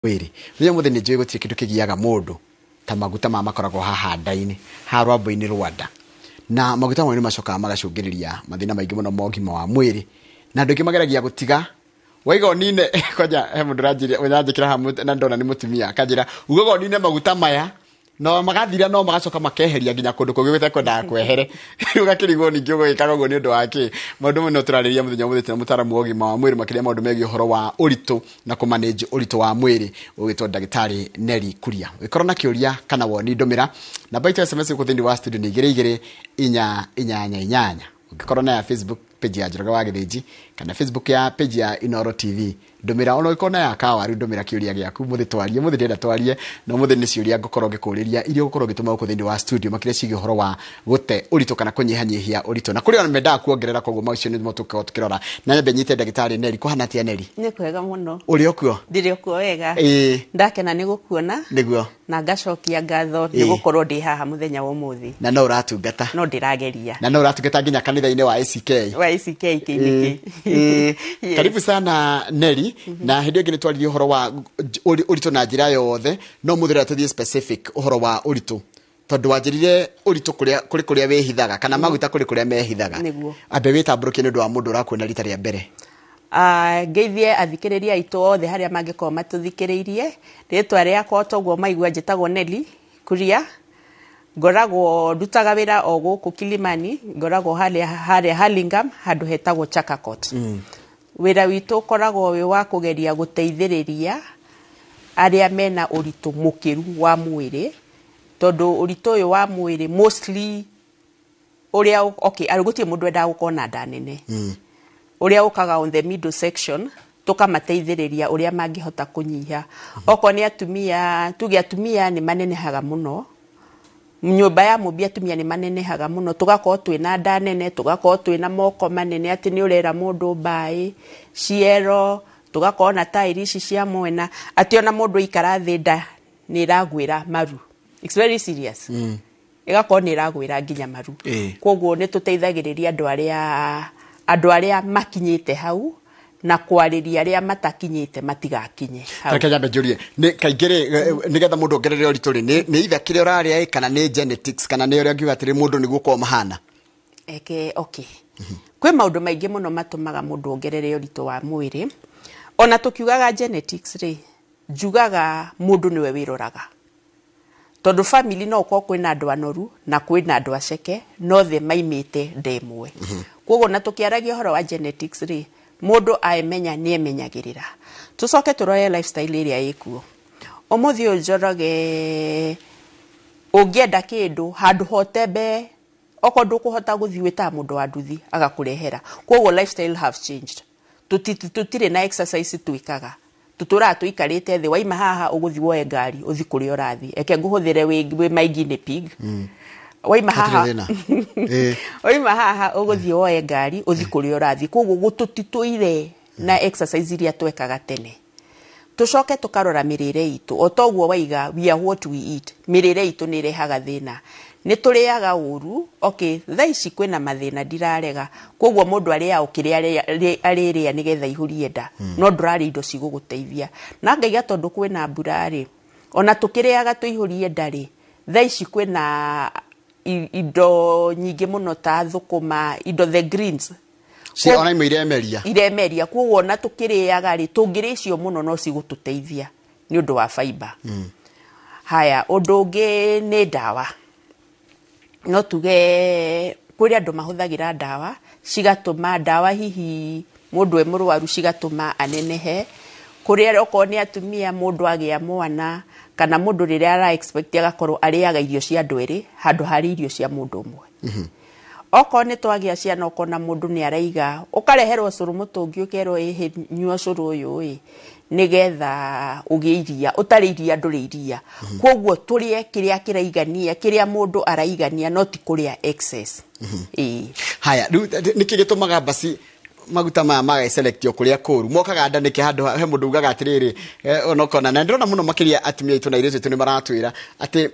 Mwĩrĩ mũthenya mũthĩ nĩ njũĩ gũtirĩ kĩndũ kĩgiaga mũndũ ta maguta maya makoragwo haha nda-inĩ, haha rwambũ-inĩ rwa nda. Na maguta mau nĩ macokaga magacũngĩrĩria mathĩna maingĩ mũno ma ũgima wa mwĩrĩ. Na andũ aingĩ mageragia gũtiga, waiga ũnine, kwanja he mũndũ ũranjĩkĩra haha na ndona nĩ mũtumia, akanjĩra ugaga ũnine maguta maya, na magathira no magacoka makeheria nginya kũndũ kũngĩ gũtekwendaga kwehere. Rĩu ũgakĩrigwo ningĩ ũgũgĩkaga ũguo nĩ ũndũ wa kĩ? Maũndũ mamwe no tũrarĩrĩria mũthenya ũmũthĩ twĩna mũtaaramu wa ũgima wa mwĩrĩ makĩria maũndũ megiĩ ũhoro wa ũritũ na kũ manage ũritũ wa mwĩrĩ ũgwĩtwo ndagĩtarĩ Nelly Kuria. Ũngĩkorwo na kĩũria kana woni ndũmĩra namba itũ ya SMS gũkũ thĩinĩ wa studio nĩ igĩrĩ igĩrĩ inya inyanya inyanya. Ũngĩkorwo na ya Facebook page ya Njoroge wa Gĩthĩnji kana Facebook ya page ya Inooro TV ndũmĩra, ona ũngĩkorwo na ya kawaru ndũmĩra kĩũria gĩaku mũthĩ twarie, mũthĩ ndĩrenda twarie na ũmũthĩ nĩ ciũria ngũkorwo ngĩkũrĩria iria ũgũkorwo ũgĩtũma gũkũ thĩinĩ wa studio makĩria ciĩgiĩ ũhoro wa gũte ũritũ kana kũnyihanyihia ũritũ, na kũrĩ ona mendaga kuongerera, koguo macio nĩmo tũkorwo tũkĩrora. Na nyambe nyite ndagĩtarĩ Nelly. Kũhana atĩa Nelly? Nĩ kwega mũno. Ũrĩ o kuo? Ndĩrĩ o kuo wega. Ĩĩ. Ndakena nĩ gũkuona. Nĩguo. Na ngacokia ngatho nĩ gũkorwo ndĩ haha mũthenya wa ũmũthĩ. Na no ũratungata. No ndĩrageria. Na no ũratungata nginya kanitha-inĩ wa ACK. Wa ACK Kĩinĩkĩ. Ĩĩ. Yes. Karibu sana Nelly. Na hĩndĩ ĩngĩ nĩ twaririe ũhoro wa ũritũ na njĩra yothe, no mũthĩ ũrĩa tũthiĩ specific ũhoro wa ũritũ, tondũ wanjĩrire ũritũ kũrĩa kũrĩ kũrĩa wĩhithaga kana maguta kũrĩ kũrĩa mehithaga. Nĩguo. Ambe wĩtambũrũkie nĩ ũndũ wa mũndũ ũrakuona rita rĩa mbere. Ngeithie athikĩrĩria aitũ othe harĩa mangĩkorwo matũthikĩrĩirie. Rĩtwa rĩakwa toguo maigua njĩtagwo Nelly Kuria. Ngoragwo ndutaga wĩra o gũkũ Kilimani, ngoragwo harĩa Hurlingham handũ hetagwo Chaka Court. Wĩra witũ ũkoragwo wĩ wa kũgeria gũteithĩrĩria arĩa mena ũritũ mũkĩru wa mwĩrĩ, tondũ ũritũ ũyũ wa mwĩrĩ mostly ũrĩa, okay, gũtirĩ mũndũ wendaga gũkorwo na nda nene. Ũrĩa ũkaga on the middle section, tũkamateithĩrĩria ũrĩa mangĩhota kũnyiha. Okorwo nĩ atumia, tuge atumia nĩ manenehaga mũno. Nyũmba ya mũmbi atumia nĩ manenehaga mũno, tũgakorwo twĩna nda nene, tũgakorwo twĩna moko manene atĩ nĩ ũrera mũndũ mbaĩ, ciero, tũgakorwo na taĩri ici cia mwena, atĩ ona mũndũ aikara thĩ nda nĩ ĩragwĩra maru. It's very serious. Ĩgakorwo nĩ ĩragwĩra nginya maru. Koguo nĩ tũteithagĩrĩria andũ arĩa makinyĩte hau na kwarĩria arĩa matakinyĩte matigakinye hau. Reke nyambe njũrie, nĩ kaingĩ rĩ, nĩgetha mũndũ ongerere ũritũ rĩ, nĩ itha kĩrĩa ũrarĩa ĩ, kana nĩ genetics, kana nĩ ũrĩa ngiuga atĩrĩ mũndũ nĩguo ũkorwo mahana? Eke, okay. Kwĩ maũndũ maingĩ mũno matũmaga mũndũ ongerere ũritũ wa mwĩrĩ. Ona tũkiugaga genetics rĩ, njugaga mũndũ nĩwe wĩroraga. Tondũ family no ũkorwo kwĩna andũ anoru na kwĩna andũ aceke, no othe maimĩte nda ĩmwe. Koguo na tũkĩaragia ũhoro wa genetics rĩ, mũndũ aemenya nĩ emenyagĩrĩra. Tũcoke tũrore lifestyle ĩrĩa ĩkuo. Ũmũthĩ ũyũ Njoroge, ũngĩenda kĩndũ handũ ha ũtembe, okorwo ndũkũhota gũthiĩ wĩtaga mũndũ wa nduthi agakũrehera. Koguo lifestyle have changed. Tũtirĩ na exercise twĩkaga. Tũtũraga tũikarĩte thĩ, waima haha ũgũthiĩ woe ngari ũthiĩ kũrĩa ũrathiĩ. Reke ngũhũthĩre wĩ my guinea pig. Waima haha Hatirĩ thĩna. Waima haha ũgũthiĩ woe ngari ũthiĩ kũrĩa ũrathiĩ. Koguo tũtitũire na exercise iria twekaga tene. Tũcoke tũkarora mĩrĩre itũ. O toguo waiga we are what we eat. Mĩrĩre itũ nĩ ĩrehaga thĩna. Nĩ tũrĩaga ũru, okay, thaa ici kwĩna mathĩna ndirarega. Koguo mũndũ arĩaga o kĩrĩa arĩrĩa nĩgetha aihũrie nda. No ndũrarĩa indo cigũgũteithia. Na ngaiga tondũ kwĩna mbura rĩ, ona tũkĩrĩaga tũihũrie nda rĩ, thaa ici kwĩna indo nyingĩ mũno ta thũkũma, indo the greens. Ci ona imwe iremeria. Iremeria. Koguo ona tũkĩrĩaga rĩ, tũngĩrĩa icio mũno no cigũtũteithia nĩ ũndũ wa fiber. Haya, ũndũ ũngĩ nĩ ndawa. No tuge kũrĩ andũ mahũthagĩra ndawa, cigatũma ndawa hihi mũndũ e mũrwaru cigatũma anenehe. Kũrĩ okorwo nĩ atumia mũndũ agĩa mwana, kana mũndũ rĩrĩa ara expect agakorwo arĩaga irio cia andũ erĩ handũ harĩ irio cia mũndũ ũmwe. Okorwo nĩ twagĩa ciana ũkona mũndũ nĩ araiga, ũkareherwo cũrũ mũtũngi ũkerwo ĩhĩ nyua cũrũ ũyũ ĩ, nĩgetha ũgĩe iria, ũtarĩ iria ndũrĩ iria. Koguo tũrĩe kĩrĩa kĩraigania, kĩrĩa mũndũ araigania, no ti kũrĩa excess. Ĩĩ. Haya, rĩu nĩkĩ gĩtũmaga basi maguta maya magaselectio kũrĩa kũru mokaga nda nĩkĩ handũ he mũndũ ugaga atĩrĩrĩ, ona ũkona na ndĩrona mũno makĩria atumia aitũ na airĩtu aitũ nĩ maratwĩra atĩ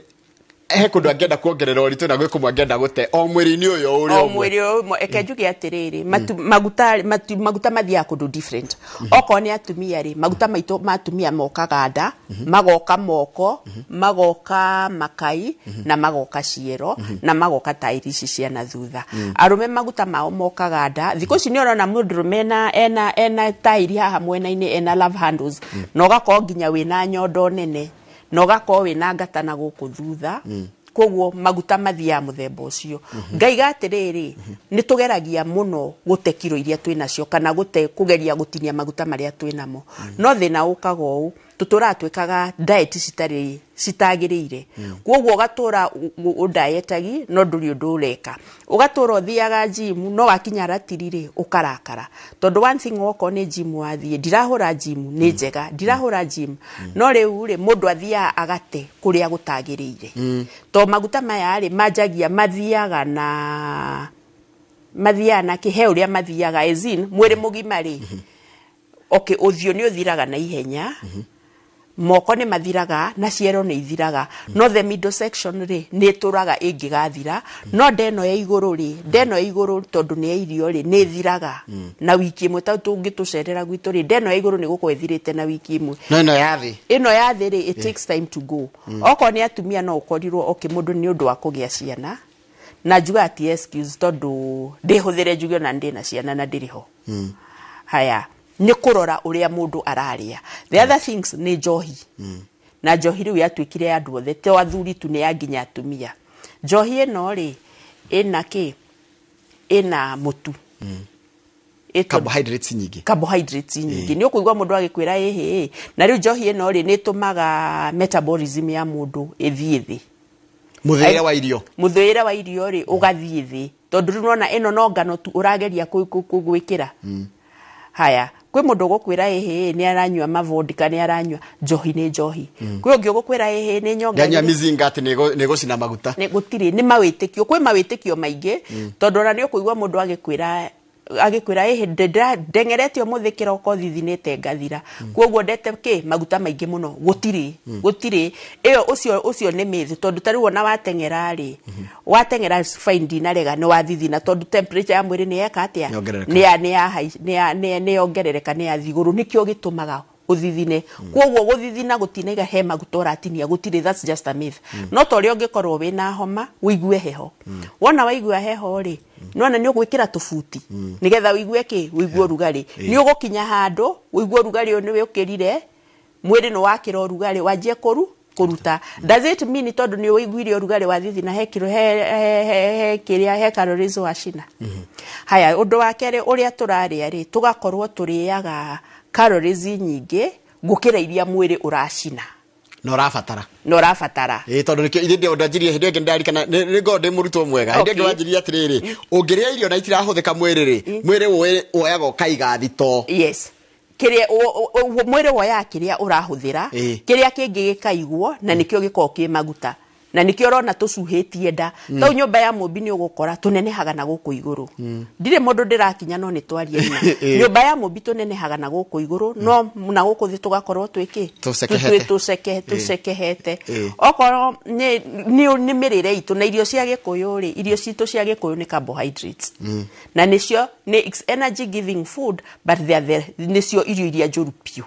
He kũndũ angĩenda kuongerera ũritũ na gwĩ kũmwe angĩenda gũte o mwĩrĩ-inĩ ũyũ ũrĩa O ũmwe. mwĩrĩ ũyũ ũmwe. Eke njuge atĩrĩrĩ, maguta maguta mathiaga kũndũ different. Okorwo nĩ atumia rĩ, maguta maitũ ma atumia mokaga nda, magoka moko, magoka makai, na magoka ciero, na magoka tairi ici cia na thutha. Arũme maguta mao mokaga nda. Thikũ ici nĩ ũrona mũndũrũme ena tairi haha mwena-inĩ, ena love handles, na ũgakorwo nginya wĩna nyondo nene, na ũgakorwo wĩna ngata na gũkũ thutha. Koguo maguta mathiaga mũthemba ũcio. Ngaiga atĩrĩrĩ, nĩ tũgeragia mũno gũte kiro iria twĩ nacio, kana gũte kũgeria gũtinia maguta marĩa twĩ namo, no thĩna ũkaga ũũ, tũtũraga twĩkaga diet citarĩ citagĩrĩire. Koguo ũgatũra ũdietagi no ndũrĩ ũndũ ũreka, ũgatũra ũthiaga gym no wakinya ratiri rĩ, ũkarakara, tondũ one thing, okorwo nĩ gym wathiĩ, ndirahũra gym nĩ njega, ndirahũra gym, no rĩu rĩ, mũndũ athiaga agate kũrĩa gũtagĩrĩire, to maguta maya rĩ, manjagia mathiaga na mathiaga na kĩhe ũrĩa mathiaga, as in mwĩrĩ mũgima rĩ, okay, ũthiũ nĩ ũthiraga na ihenya, moko nĩ mathiraga na ciero nĩ ithiraga, no the middle section rĩ, nĩ ĩtũraga ĩngĩgathira. No ndeno ya igũrũ rĩ, ndeno ya igũrũ, tondũ nĩ ya irio rĩ, nĩ ĩthiraga na wiki ĩmwe. Ta tũngĩtũcerera gwitũ rĩ, ndeno ya igũrũ nĩ gũkorwo ĩthirĩte na wiki ĩmwe. No ĩno ya thĩ? Ĩno ya thĩ rĩ, it takes time to go. Okorwo nĩ atumia, no ũkorirwo okay, mũndũ nĩ ũndũ wa kũgĩa ciana, na njugaga ti excuse, tondũ ndĩhũthĩre njuge ona ndĩna ciana na ndĩrĩ ho. Haya, nĩ kũrora ũrĩa mũndũ ararĩa. The other things nĩ njohi, na njohi rĩu yatuĩkire ya andũ othe, to athuri tu, nĩ ya nginya atumia. Njohi ĩno rĩ, ĩna kĩ? Ĩna mũtu. Carbohydrates nyingĩ. Carbohydrates nyingĩ. Nĩ ũkũigua mũndũ agĩkwĩra ĩhĩ, na rĩu njohi ĩno rĩ, nĩ ĩtũmaga metabolism ya mũndũ ĩthiĩ thĩ. Mũthĩre wa irio. Mũthĩĩre wa irio rĩ, ũgathiĩ thĩ, tondũ rĩu nona ĩno no ngano tu ũrageria gwĩkĩra. Haya, kwĩ mũndũ ũgũkwĩra ĩhĩ, nĩ aranyua mavodka, nĩ aranyua njohi, nĩ njohi. Kwĩ ũngĩ ũgũkwĩra ĩhĩ, nĩ nyonga. Ndanyua mizinga atĩ nĩ gũcina maguta. Nĩ gũtirĩ, nĩ mawĩtĩkio, kwĩ mawĩtĩkio maingĩ, tondũ ona nĩ ũkũigua mũndũ agĩkwĩra ĩhĩ, ndengerete ũmũthĩ kĩroko thithinĩte ngathira, koguo ndete kĩ maguta maingĩ mũno. Gũtirĩ ĩyo, ũcio nĩ myth, tondũ ta rĩu ona wateng'era rĩ, wateng'era fine, ndinarega nĩ wathithina, tondũ temperature ya mwĩrĩ nĩ yeka atĩa? Yongerereka. Nĩ ya nĩ ya nĩ ya nĩ nĩ yongerereka, nĩ yathiĩ igũrũ, nĩkĩo gĩtũmaga ũthithine. Koguo gũthithina gũtinaiga he maguta ũratinia, gũtirĩ, that's just a myth. No ta ũrĩa ũngĩkorwo wĩna homa ũigue heho, wona waigua heho rĩ, nona nĩ ũgwĩkĩra tũbuti nĩgetha ũigue kĩ? Ũigue ũrugarĩ. Nĩ ũgũkinya handũ ũigue ũrugarĩ ũyũ nĩ ũkĩrire, mwĩrĩ nĩ wakĩra ũrugarĩ, wanjie kũruta. Does it mean tondũ nĩ ũiguire ũrugarĩ wa thithina he kiro he kĩrĩa he calories wacina? Haya, ũndũ wa kerĩ, ũrĩa tũrarĩa rĩ, tũgakorwo tũrĩaga calories nyingĩ gũkĩra iria mwĩrĩ ũracina na ũrabatara. Na ũrabatara. Ĩ, tondũ nĩkĩo ithe ndanjirie hĩndĩ ĩngĩ, ndarikana nĩ ngorwo ndĩ mũrutwo mwega hĩndĩ ĩngĩ. Wanjirie atĩrĩrĩ, ũngĩrĩa irio na itirahũthĩka mwĩrĩ rĩ, mwĩrĩ woyaga ũkaiga thitoo. Yes, kĩrĩa mwĩrĩ woyaga kĩrĩa ũrahũthĩra, kĩrĩa kĩngĩ gĩkaigwo, na nĩkĩo gĩkoragwo kĩ maguta, na nĩkĩo ũrona tũcuhĩtie nda. Tau nyũmba ya mũmbi nĩ ũgũkora tũnenehaga na gũkũ igũrũ. Ndirĩ mũndũ ndĩrakinya, no nĩ twarie na nyũmba ya mũmbi tũnenehaga na gũkũ igũrũ, no na gũkũ thĩ tũgakorwo twĩkĩ? Tũcekehete. Tũcekehete. Okorwo nĩ mĩrĩre itũ na irio cia gĩkũyũ rĩ, irio citũ cia gĩkũyũ nĩ carbohydrates, na nĩcio nĩ it's energy giving food, but they are the, nĩcio irio iria njũru biũ.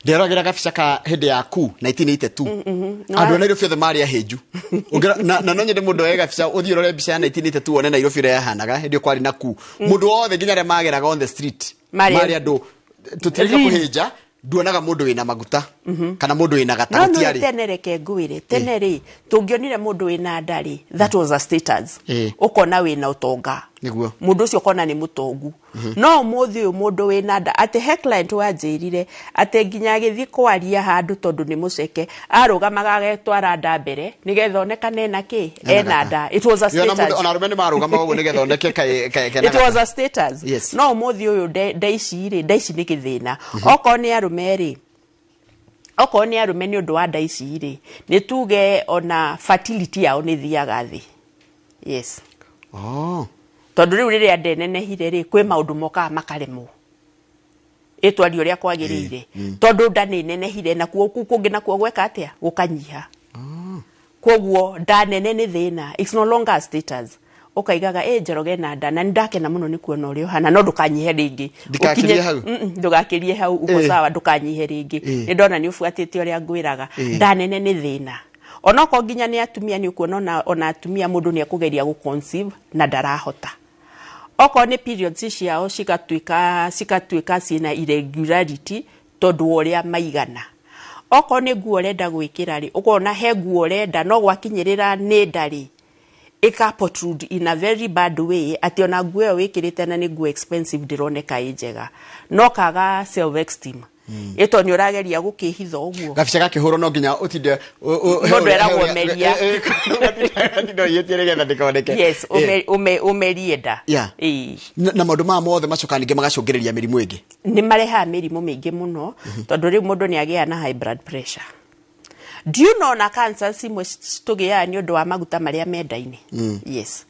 Nderogera gabica ka hĩndĩ ya ku 1982, andũ a Nairobi othe marĩ ahĩnju. Na no nyende mũndũ oe gabica, ũthiĩ ũrore mbica ya 1982, wone Nairobi ũrĩa yahanaga hĩndĩ ĩyo kwarĩ na ku. Mũndũ wothe, nginya arĩa mageraga on the street, Marĩ- marĩ andũ tũtireka Lean. kũhĩnja, nduonaga mũndũ wĩna maguta kana mũndũ wĩna No gata nĩ gũtiarĩ. Tene, reke ngwĩre, tene rĩ, tũngĩonire mũndũ wĩna nda rĩ, that was a status. Ũkona wĩna ũtonga. Mũndũ ũcio ũkona nĩ mũtongu. No ũmũthĩ ũyũ mũndũ wĩna nda, atĩ he client wanjĩrire atĩ nginya agĩthiĩ kwaria handũ, tondũ nĩ mũceke, arũgamaga agetwara nda mbere nĩgetha onekane ena kĩ? Ena ena gata. nda. It was a Ĩ, ona status. Ona arũme nĩ marũgamaga ũguo nĩgetha oneke kena It was gata. a status. No ũmũthĩ ũyũ nda ici rĩ, nda ici nĩ gĩthĩna. Okorwo nĩ arũme rĩ, okorwo nĩ arũme, nĩ ũndũ wa nda ici rĩ, nĩ tuge ona fertility yao nĩ thiaga thĩ, yes. Tondũ rĩu rĩrĩa ndenenehire rĩ, kwĩ maũndũ mokaga makaremwo ĩtwaria ũrĩa kwagĩrĩire, tondũ nda nĩ nenehire, nakuo kũu kũngĩ nakuo gweka atĩa? Gũkanyiha. Koguo nda nene nĩ thĩna, it's no longer a status. Ũkaigaga ĩ Njoroge na nda na nĩndakena mũno nĩ kuona ũrĩa ũhana, no ndũkanyihe rĩngĩ. Ndikakĩrie hau. Ndũgakĩrie hau, uko sawa, ndũkanyihe rĩngĩ. Nĩ ndona nĩ ũbuatĩte ũrĩa ngwĩraga. Nda nene nĩ thĩna. Onokorwo nginya nĩ atumia, nĩ ũkuona ona atumia mũndũ nĩ ekũgeria gũ conceive na ndarahota. Okorwo nĩ periods ciao cigatuĩka ciĩna irregularity tondũ wa ũrĩa maigana. Okorwo nĩ nguo ũrenda gwĩkĩra rĩ, ũkona he nguo ũrenda no gwakinyĩrĩra nĩ nda rĩ, ĩka protrude in a very bad way atĩ ona nguo ĩyo wĩkĩrĩte na nĩ nguo expensive ndĩroneka ĩ njega, no kaga self esteem. Ĩto nĩ ũrageria gũkĩhitha ũguo. Gabica gakĩhũrwo no nginya ũtinde Mũndũ eragwo meria. Ũtinda ũiyĩtie nĩgetha ndĩkoneke. Yes, ũmerie nda. Na maũndũ maya mothe macokaga ningĩ magacũngĩrĩria mĩrimũ ĩngĩ. Nĩ marehaga mĩrimũ mĩingĩ mũno, tondũ rĩu mũndũ nĩ agĩaga na high blood pressure. Do you know na cancer cimwe tũgĩaga nĩ ũndũ wa maguta marĩa me nda-inĩ? Yes.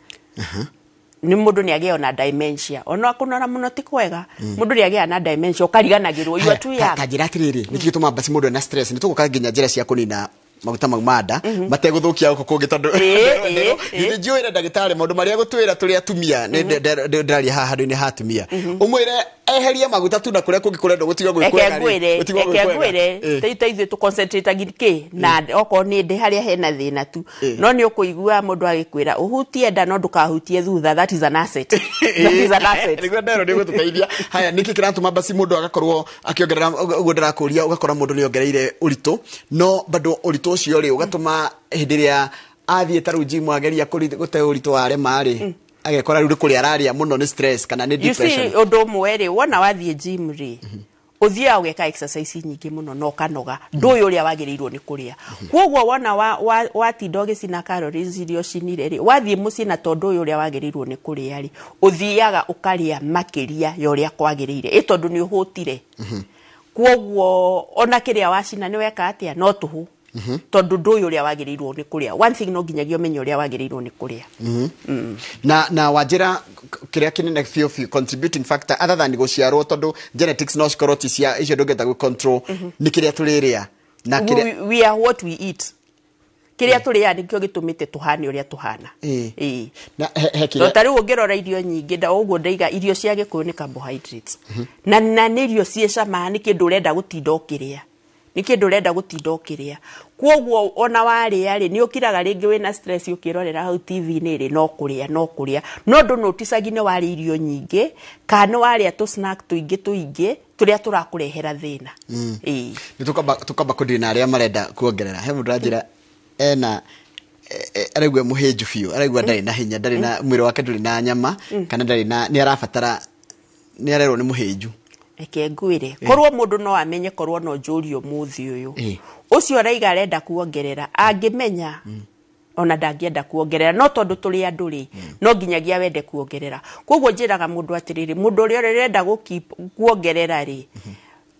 Nĩ mũndũ nĩ agĩaga na dementia. Ona kũnora mũno ti kwega. Mũndũ nĩ agĩaga na dementia, ũkariganagĩrwo, you are too young. Ta njĩra atĩrĩrĩ, nĩkĩ gĩtũmaga basi mũndũ ena stress? Nĩ tũgũka nginya njĩra cia kũnina maguta mau ma nda mategũthũkia gũkũ kũngĩ, tondũ githĩ njũĩre ndagĩtarĩ maũndũ marĩa gũtwĩra tũrĩ atumia, nĩ ndĩraria haha handũ-inĩ ha atumia, ũmwĩre eherie maguta tu na kũrĩa kũngĩ kũrendwo gũtigwo gwĩ kwega rĩ, gũtigwo gwĩ Reke kwega. ngwĩre, ta ithuĩ tũ concentrate kĩ na okorwo nĩ ndĩ harĩa hena thĩna tu, no nĩ ũkũigua mũndũ agĩkwĩra ũhutie nda no ndũkahutie thutha, that is an asset. That is an asset. Nĩguo nderwo nĩ gũtũteithia. Haya, nĩkĩ kĩratũma basi mũndũ agakorwo akĩongerera ũguo ndĩrakũria, ũgakora mũndũ nĩ ongereire ũritũ, no bado ũritũ ũcio rĩ ũgatũma hĩndĩ ĩrĩa athiĩ ta rĩu gym ageria gũte ũritũ warema rĩ, agekora rĩu nĩ kũrĩa araria mũno nĩ stress kana nĩ You see, depression. ũndũ ũmwe rĩ, wona wathiĩ gym rĩ, ũthiaga ũgeka exercise nyingĩ mũno na ũkanoga, ndũĩ ũrĩa wagĩrĩirwo nĩ kũrĩa. Koguo wona watinda ũgĩcina calories iria ũcinire rĩ, wathiĩ mũciĩ na tondũ ũyũ ũrĩa wagĩrĩirwo nĩ kũrĩa rĩ, ũthiaga ũkarĩa makĩria ya ũrĩa kwagĩrĩire, ĩ tondũ nĩ ũhũtire. Koguo ona kĩrĩa wacina nĩ weka atĩa, no tũhũ. Tondũ ndũĩ ũrĩa wagĩrĩirwo nĩ kũrĩa. One thing no nginyagia ũmenye ũrĩa wagĩrĩirwo nĩ kũrĩa. Na wanjĩra kĩrĩa kĩnene biũ biũ contributing factor other than gũciarwo, tondũ genetics no cikorwo ti cia icio ndũngĩhota gũ control, nĩ kĩrĩa tũrĩrĩa na kĩrĩa We are what we eat. Kĩrĩa tũrĩaga nĩkĩo gĩtũmĩte tũhane ũrĩa tũhana. Na he kĩrĩa Ta rĩu ũngĩrora irio nyingĩ, nda ũguo ndaiga irio cia Gĩkũyũ nĩ carbohydrates. Na nĩ irio ciĩ cama, nĩ kĩndũ ũrenda gũtinda ũkĩrĩa. Nĩ kĩndũ ũrenda gũtinda ũkĩrĩa. Koguo ona warĩa rĩ, nĩ ũkiraga rĩngĩ wĩna stress ũkĩrorera hau TV-inĩ rĩ, no kũrĩa, no kũrĩa. No ndũnoticagi nĩ warĩa irio nyingĩ, kana nĩ warĩa tũ snack tũingĩ tũingĩ, tũrĩa tũrakũrehera thĩna. Nĩ tũkamba kũndiri na arĩa marenda kuongerera. He mũndũ aranjĩra ena araigua mũhĩnju biũ, araigua ndarĩ na hinya, ndarĩ na mwĩrĩ wake ndũrĩ na nyama, kana ndarĩ na, nĩ arabatara, nĩ arerwo nĩ mũhĩnju. Reke ngwĩre, korwo mũndũ no amenye, korwo no njũrie ũmũthĩ ũyũ. Ũcio araiga arenda kuongerera, angĩmenya ona ndangĩenda kuongerera, no tondũ tũrĩ andũ rĩ, no nginyagia wende kuongerera. Koguo njĩraga mũndũ atĩrĩrĩ, mũndũ ũrĩa ũrenda kuongerera rĩ,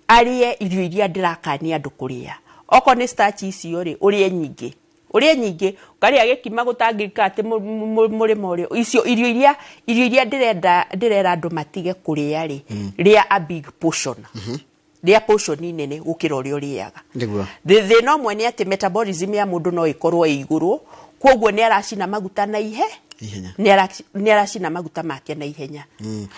arĩe irio iria ndĩrakania andũ kũrĩa. Okorwo nĩ starch icio rĩ, ũrĩe nyingĩ. Ũrĩe nyingĩ, ũkarĩa gĩkima gũtangĩka atĩ mũrĩmo ũrĩa. Icio irio iria, irio iria ndĩrera andũ matige kũrĩa rĩ, rĩa a big portion. Rĩa portion nene gũkĩra ũrĩa ũrĩaga. Thĩna ũmwe nĩ atĩ metabolism ya mũndũ no ĩkorwo ĩ igũrũ, koguo nĩ aracina maguta na ihe, Ihenya. Nĩ aracina maguta make na ihenya.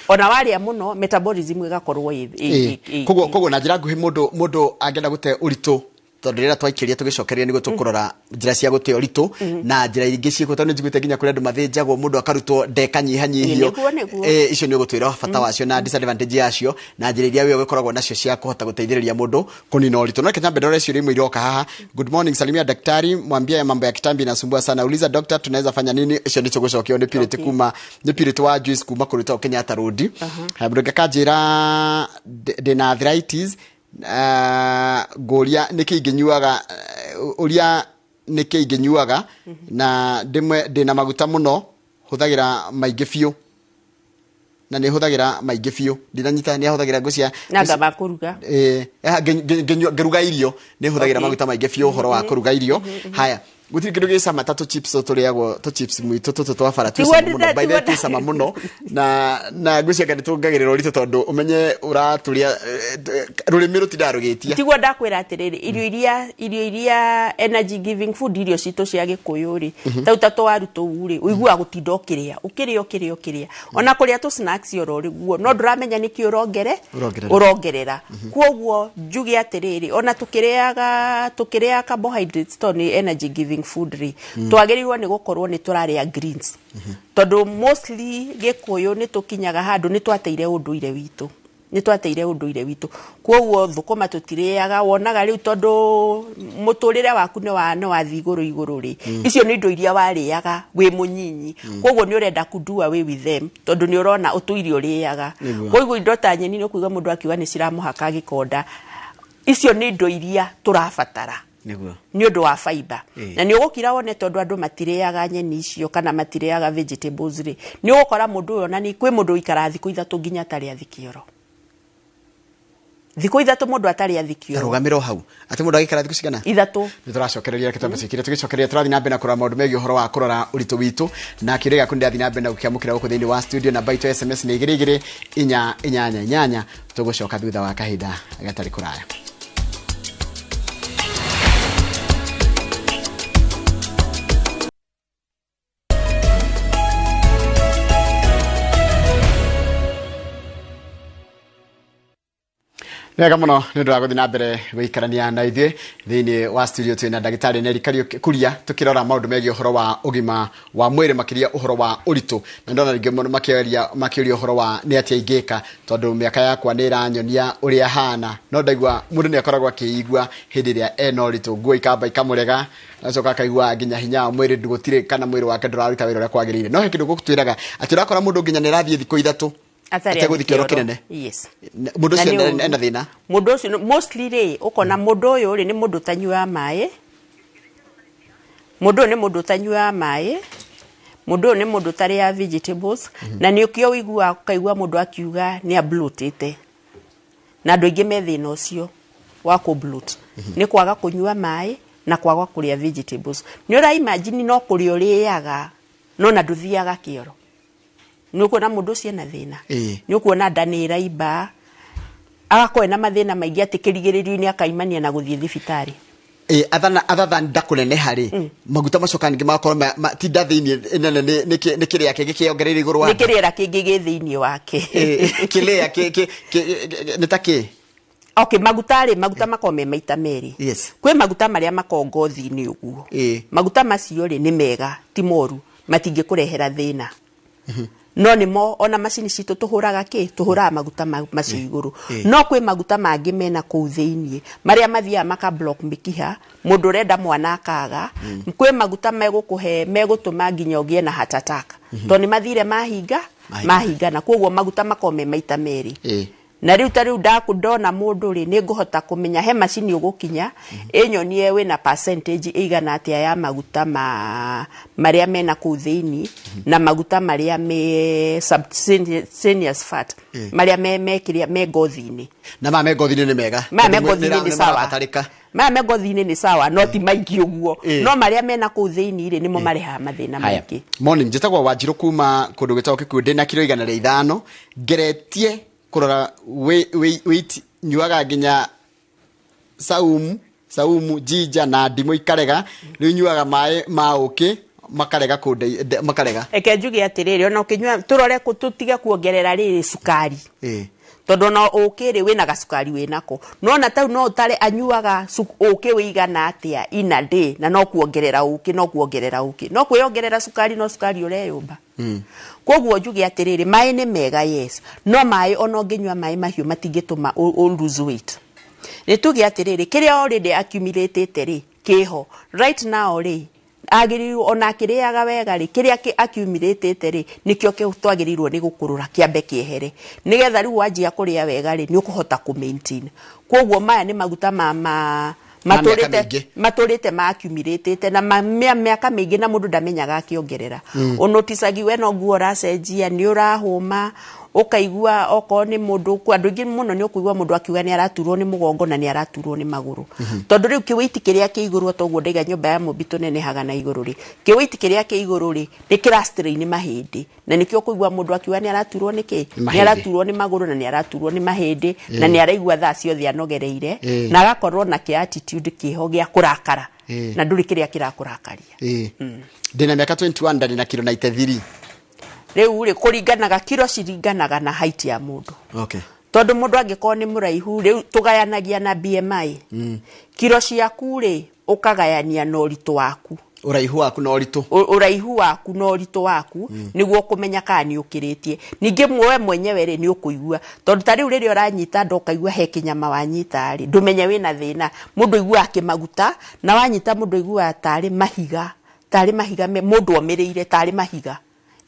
Ona warĩa mũno metabolism ĩgakorwo ĩ Koguo na njĩra nguhĩ mũndũ angĩenda gũte ũritũ, tondũ rĩrĩa twaikĩria tũgĩcokereria nĩguo tũkũrora njĩra cia gũte ũritũ na njĩra ingĩ ciĩkuo, tondũ nĩnjiguĩte nginya kũrĩ andũ mathĩnjagwo mũndũ akarutwo ndekanyihanyihio. Nĩguo, nĩguo. Icio nĩ ũgũtwĩra bata wacio na disadvantage yacio na njĩra iria we ũgĩkoragwo nacio cia kũhota gũteithĩrĩria mũndũ kũnina ũritũ. No reke nyambe ndore ciũria imwe iroka haha. Good morning, salimia daktari, mwambie mambo ya kitambi inasumbua sana. Uliza doctor tunaweza fanya nini? Icio nĩ tũgũcokio nĩ Purity kuma nĩ Purity wa Juice kuma kũrĩ ta Kenyatta Road. Haya, mũndũ ũngĩ akanjĩra ndĩna arthritis, ngũria nĩkĩ ingĩnyuaga, ũria nĩkĩ ingĩnyuaga na ndĩmwe ndĩna maguta mũno, hũthagĩra maingĩ biũ. Na nĩ hũthagĩra maingĩ biũ. Ndinanyita nĩ ahũthagĩra ngũ cia Na ngamba kũruga. Ngĩruga irio nĩ hũthagĩra maguta maingĩ biũ ũhoro wa kũruga irio. Haya, Gũtirĩ kĩndũ gĩcama ta tũchips tũtũ tũrĩagwo, tũchips mwitũ tũtũ twa bara twĩ cama mũno, by the way, twĩ cama mũno, na ngwĩciria nĩ tuongagĩrĩra ũritũ tondũ ũmenye ũratũrĩa rũrĩmĩ rũtindaga rũgĩtia. Tiguo ndakwĩra atĩrĩrĩ, irio iria energy giving food, irio citũ cia gĩkũyũ rĩ, tau ta tũwaru tũu rĩ, ũiguaga gũtinda ũkĩrĩa ũkĩrĩa ũkĩrĩa ũkĩrĩa, ona kũrĩa tũ snacks oro rĩguo, no ndũramenya nĩkĩ ũrongere Ũrongerera. Ũrongerera. Koguo njuge atĩrĩrĩ, ona tũkĩrĩaga carbohydrates, to nĩ energy giving food rĩ, twagĩrĩirwo nĩ gũkorwo nĩ tũrarĩa greens, tondũ mostly gĩkũyũ nĩ tũkinyaga handũ nĩ twateire ũndũire witũ, koguo thũkũma tũtirĩaga. Wonaga rĩu tondũ mũtũrĩre waku nĩ wathiĩ igũrũ igũrũ rĩ, icio nĩ indo iria warĩaga wĩ mũnyinyi, koguo nĩ ũrenda kũndua way with them, tondũ nĩ ũrona ũtũire ũrĩaga. Koguo indo ta nyeni, nĩ ũkuiga mũndũ akiuga nĩ ciramũhaka gĩkonda, icio nĩ indo iria tũrabatara nĩ ũndũ wa fiber. Na nĩ ũgũkira wone tondũ andũ matirĩaga nyeni icio kana matirĩaga vegetables rĩ, nĩ ũgũkora mũndũ ũyũ ona nĩ kwĩ mũndũ ũikaraga thikũ 3 nginya atarĩ athi kĩoro, thikũ 3 mũndũ atarĩ athi kĩoro. Rũgamĩra o hau, atĩ mũndũ agĩikara thikũ cigana? 3. Nĩ tũracokereria kĩtambo cikire tũgĩcokereria, tũrathiĩ na mbere na kũrora maũndũ megiĩ ũhoro wa kũrora ũritũ witũ, na kĩũria gĩaku nĩ ndathiĩ na mbere na gũkĩamũkĩra gũkũ thĩinĩ wa studio. Namba itũ ya SMS nĩ 22488. Tũgũcoka thutha wa kahinda gatarĩ kũraya. Nĩ wega mũno nĩ ũndũ wa gũthiĩ na mbere gũikarania na ithuĩ thĩinĩ wa studio. Twĩna ndagĩtarĩ Neri Kariũki Kuria, tũkĩrora maũndũ megiĩ ũhoro wa ũgima wa mwĩrĩ, makĩria ũhoro wa ũritũ. Na ndona rĩngĩ mũno makĩaria, makĩũria ũhoro wa nĩ atĩa ingĩka tondũ mĩaka yakwa nĩ ĩranyonia ũrĩa hana, no ndaigua mũndũ nĩ akoragwo akĩigua hĩndĩ ĩrĩa ena ũritũ, nguo ikamba ikamũrega, agacoka akaigua nginya hinya wa mwĩrĩ gũtirĩ kana mwĩrĩ wake ndũraruta wĩra ũrĩa kwagĩrĩire. No he kĩndũ gũtwĩraga atĩ ũrakora mũndũ nginya nĩ arathiĩ thikũ 3 atarĩ ategũthiĩ kĩoro kĩnene. Mũndũ Na ũcio nĩ ũru. ena thĩna. Mũndũ ũcio mostly rĩ, ũkona mũndũ ũyũ rĩ, nĩ mũndũ ũtanyuaga maĩ, mũndũ ũyũ nĩ mũndũ ũtanyuaga maĩ, mũndũ ũyũ nĩ mũndũ ũtarĩaga vegetables, na nĩ ũkĩo ũiguaga, ũkaigua mũndũ akiuga nĩ abloatĩte. Na andũ aingĩ me thĩna ũcio wa kũ bloat nĩ kwaga kũnyua maĩ na kwaga kũrĩa vegetables. Nĩ ũra imagine no kũrĩa ũrĩaga no na ndũthiaga kĩoro, nĩ ũkuona mũndũ ũcio ena thĩna. Nĩ ũkuona nda nĩ ĩraimba, agakorwo ena mathĩna maingĩ atĩ kĩrigĩrĩrio-inĩ akaimania na gũthiĩ thibitarĩ. Other than nda kũneneha rĩ, maguta macoka ningĩ magakorwo ti nda thĩinĩ nene, nĩ kĩrĩa kĩngĩ kĩongereire igũrũ wa nĩ nda. Kĩrĩera kĩngĩ gĩ thĩinĩ wake. Kĩrĩa nĩ ta kĩ? Okay, maguta rĩ, maguta makoragwo me maita merĩ. Kwĩ maguta marĩa makoragwo ngothi-inĩ ũguo. Maguta macio rĩ, nĩ mega, ti moru, matingĩkũrehera thĩna, no nĩmo ona macini citũ tũhũraga kĩ, tũhũraga maguta macio igũrũ. No kwĩ maguta mangĩ mena kũu thĩinĩ marĩa mathiaga maka block mĩkiha, mũndũ ũrenda mwana akaga. Kwĩ maguta megũkũhe, megũtũma nginya ũgĩe na heart attack, tondũ nĩ mathire mahinga. Mahinga. Mahingana. Koguo maguta makoragwo me maita merĩ. Na rĩu ta rĩu ndaku ndona mũndũ rĩ, nĩ ngũhota kũmenya he macini ũgũkinya ĩnyonie wĩna percentage ĩigana atĩa ya maguta ma marĩa mena kũu thĩinĩ na maguta marĩa me subcutaneous fat, marĩa me kĩrĩa me ngothi-inĩ. Na maya me ngothi-inĩ nĩ mega? Maya me Tondũ ngothi-inĩ nĩ nĩ sawa. marabatarĩka. Maya me ngothi-inĩ nĩ sawa, no ti maingĩ ũguo. No marĩa mena kũu thĩinĩ rĩ, nĩmo marehaga mathĩna Haya. maingĩ. Morning, njĩtagwo Wanjirũ kuma kũndũ gwĩtagwo Kikuyu, ndĩna kiro 105, ngeretie kũrora weight, nyuaga nginya saumu, jinja na ndimũ ikarega, rĩu nyuaga maĩ ma ũkĩ makarega makarega. Reke njuge atĩrĩrĩ, ona ũkĩnyua tũrore tũtige kuongerera rĩrĩ cukari, tondũ ona ũkĩ rĩ, wĩna gacukari wĩnako, nona tau no ũtare anyuaga ũkĩ wĩigana atĩa in a day, na no kuongerera ũkĩ, no kuongerera ũkĩ, no kwĩyongerera cukari, no cukari ũreyũmba. Koguo njuge atĩrĩrĩ, maĩ nĩ mega, yes, no maĩ ona ũngĩnyua maĩ mahiũ matingĩtũma ũ lose weight. Nĩ tuge atĩrĩrĩ, kĩrĩa already accumulated rĩ, kĩho right now rĩ, agĩrĩirwo ona akĩrĩaga wega rĩ, kĩrĩa accumulated rĩ, nĩkĩo twagĩrĩirwo nĩ gũkũrũra kĩambe kĩehere, nĩgetha rĩu wanjia kũrĩa wega rĩ, nĩ ũkũhota kũ maintain. Koguo maya nĩ maguta ma Ma mĩaka matũrĩte mĩingĩ. Matũrĩte ma accumulated na mĩaka mĩingĩ, na mũndũ ndamenyaga akĩongerera. Ũnoticagi we no nguo ũracenjia, nĩ ũrahũma. Ũkaigua okorwo nĩ mũndũ, andũ aingĩ mũno nĩ ũkũigua mũndũ akiuga nĩ araturwo nĩ mũgongo na nĩ araturwo nĩ magũrũ, tondũ rĩu kĩwĩiti kĩrĩa kĩ igũrũ, toguo ndaiga nyũmba ya mũmbi tũnenehaga na igũrũ rĩ, kĩwĩiti kĩrĩa kĩ igũrũ rĩ, nĩ kĩra strain mahĩndĩ, na nĩkĩo ũkũigua mũndũ akiuga nĩ araturwo nĩ kĩ, Nĩ nĩ mahĩndĩ. araturwo nĩ magũrũ na nĩ araturwo nĩ mahĩndĩ, na nĩ araigua thaa ciothe anogereire, na agakorwo na kĩ attitude kĩho gĩa kũrakara, na ndũrĩ kĩrĩa kĩrakũrakaria. Ndĩna mĩaka 21, ndarĩ na kiro 93. Rĩu rĩ, kũringanaga, kiro ciringanaga na height ya mũndũ. Tondũ mũndũ angĩkorwo nĩ mũraihu, rĩu tũgayanagia na BMI. Kiro ciaku rĩ, ũkagayania na ũritũ waku. Ũraihu waku na ũritũ. Ũraihu waku na ũritũ waku, nĩguo kũmenya kana nĩ ũkĩrĩtie. Ningĩ we mwenyewe rĩ, nĩ ũkũigua, tondũ ta rĩu rĩrĩa ũranyita nda ũkaigua he kĩnyama wanyita rĩ, ndũmenye wĩna thĩna. Mũndũ aiguaga kĩmaguta, na wanyita mũndũ aiguaga tarĩ mahiga, tarĩ mahiga mũndũ omĩrĩire tarĩ mahiga.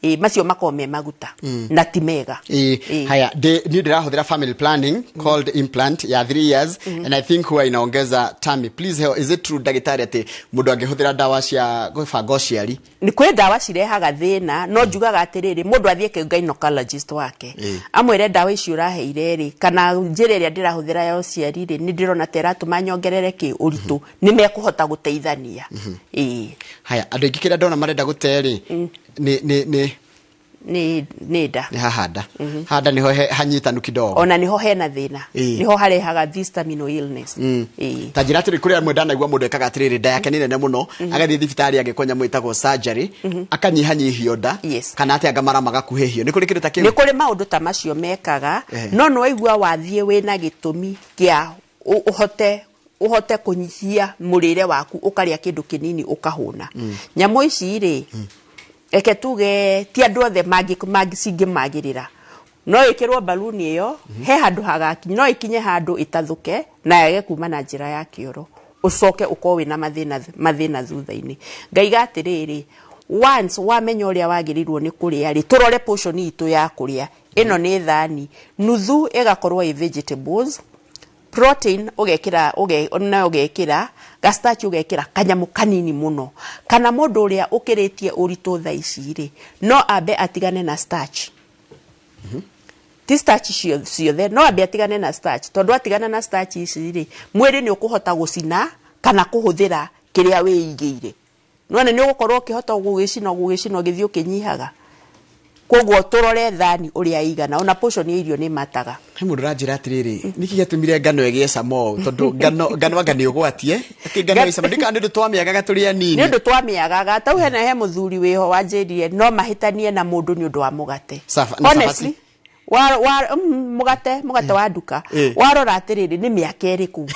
Ĩ macio makoragwo me maguta na ti mega. Ĩ, haya, niĩ ndĩrahũthĩra family planning called implant ya 3 years and I think huwa inaongeza tummy. Please help, is it true, ndagĩtarĩ, atĩ mũndũ angĩhũthĩra ndawa cia gwĩbanga ũciari? Nĩ kwĩ ndawa cirehaga thĩna, no njugaga atĩrĩrĩ, mũndũ athiĩ kĩ gynecologist wake, amwĩre ndawa ici ũraheire rĩ, kana njĩra ĩrĩa ndĩrahũthĩra ya ũciari rĩ, nĩ ndĩrona ta ĩratũma nyongerere kĩ ũritũ, nĩ mekũhota gũteithania, ĩĩ. Haya, andũ aingĩ kĩrĩa ndona marenda gũte rĩ, nĩ Nĩ nda. Nĩ haha nda, handa nĩho hanyitanu kidogo. Ona nĩho hena thĩna. Nĩho harehaga this terminal illness. Ĩĩ. Ta njĩra atĩrĩ, kũrĩ amwe ndanaigua mũndũ ekaga atĩrĩrĩ, nda yake nĩ nene mũno, agathiĩ thibitarĩ agĩkwo nyamũ ĩtagwo surgery, akanyihanyihio nda, kana atĩ anga mara magakuhĩhio. Nĩ kũrĩ kĩndũ ta kĩu? Nĩ kũrĩ maũndũ ta macio mekaga. No nĩ waigua wathiĩ wĩna gĩtũmi kĩa ũhote kũnyihia mũrĩre waku, ũkarĩa kĩndũ kĩnini ũkahũna. Nyamũ ici rĩ, reke tuge ti andũ othe cingĩmagĩrĩra. No ĩkĩrwo baluni ĩyo, he handũ hagakinya, no ĩkinye handũ ĩtathũke na yage kuma na njĩra ya kĩoro, ũcoke ũkorwo wĩna mathĩna thutha-inĩ. Ngaiga atĩrĩrĩ, once wamenya ũrĩa wagĩrĩirwo nĩ kũrĩa rĩ, tũrore portion itũ ya kũrĩa ĩno nĩ thani nuthu, ĩgakorwo ĩ vegetables, protein ũgekĩra, na ũgekĩra gastarch, ũgekĩra kanyamũ kanini mũno. Kana mũndũ ũrĩa ũkĩrĩtie ũritũ thaa ici rĩ, no ambe atigane na starch, ti starch ciothe, no ambe atigane na starch, tondũ atigana na starch ici rĩ, mwĩrĩ nĩ ũkũhota gũcina kana kũhũthĩra kĩrĩa wĩigĩire. Nĩwona nĩ ũgũkorwo ũkĩhota gũgĩcina ũgĩthiĩ ũkĩnyihaga. Koguo tũrore thani ũrĩa ĩigana, ona portion ya irio nĩ mataga. He mũndũ ũranjĩra atĩrĩrĩ, nĩkĩ gĩatũmire ngano ĩgĩe cama ũũ, tondũ ngano anga nĩ ũgwatie atĩ ngano ĩ cama, ndikana nĩ ũndũ twamĩagaga tũrĩ anini. Nĩ ũndũ twamĩagaga. Tau hena he mũthuri wĩho wanjĩrire no mahĩtanie na mũndũ nĩ ũndũ wa mũgate. Na Honestly, cabaci? Mũgate wa nduka. Warora atĩrĩrĩ, nĩ mĩaka ĩrĩkũ?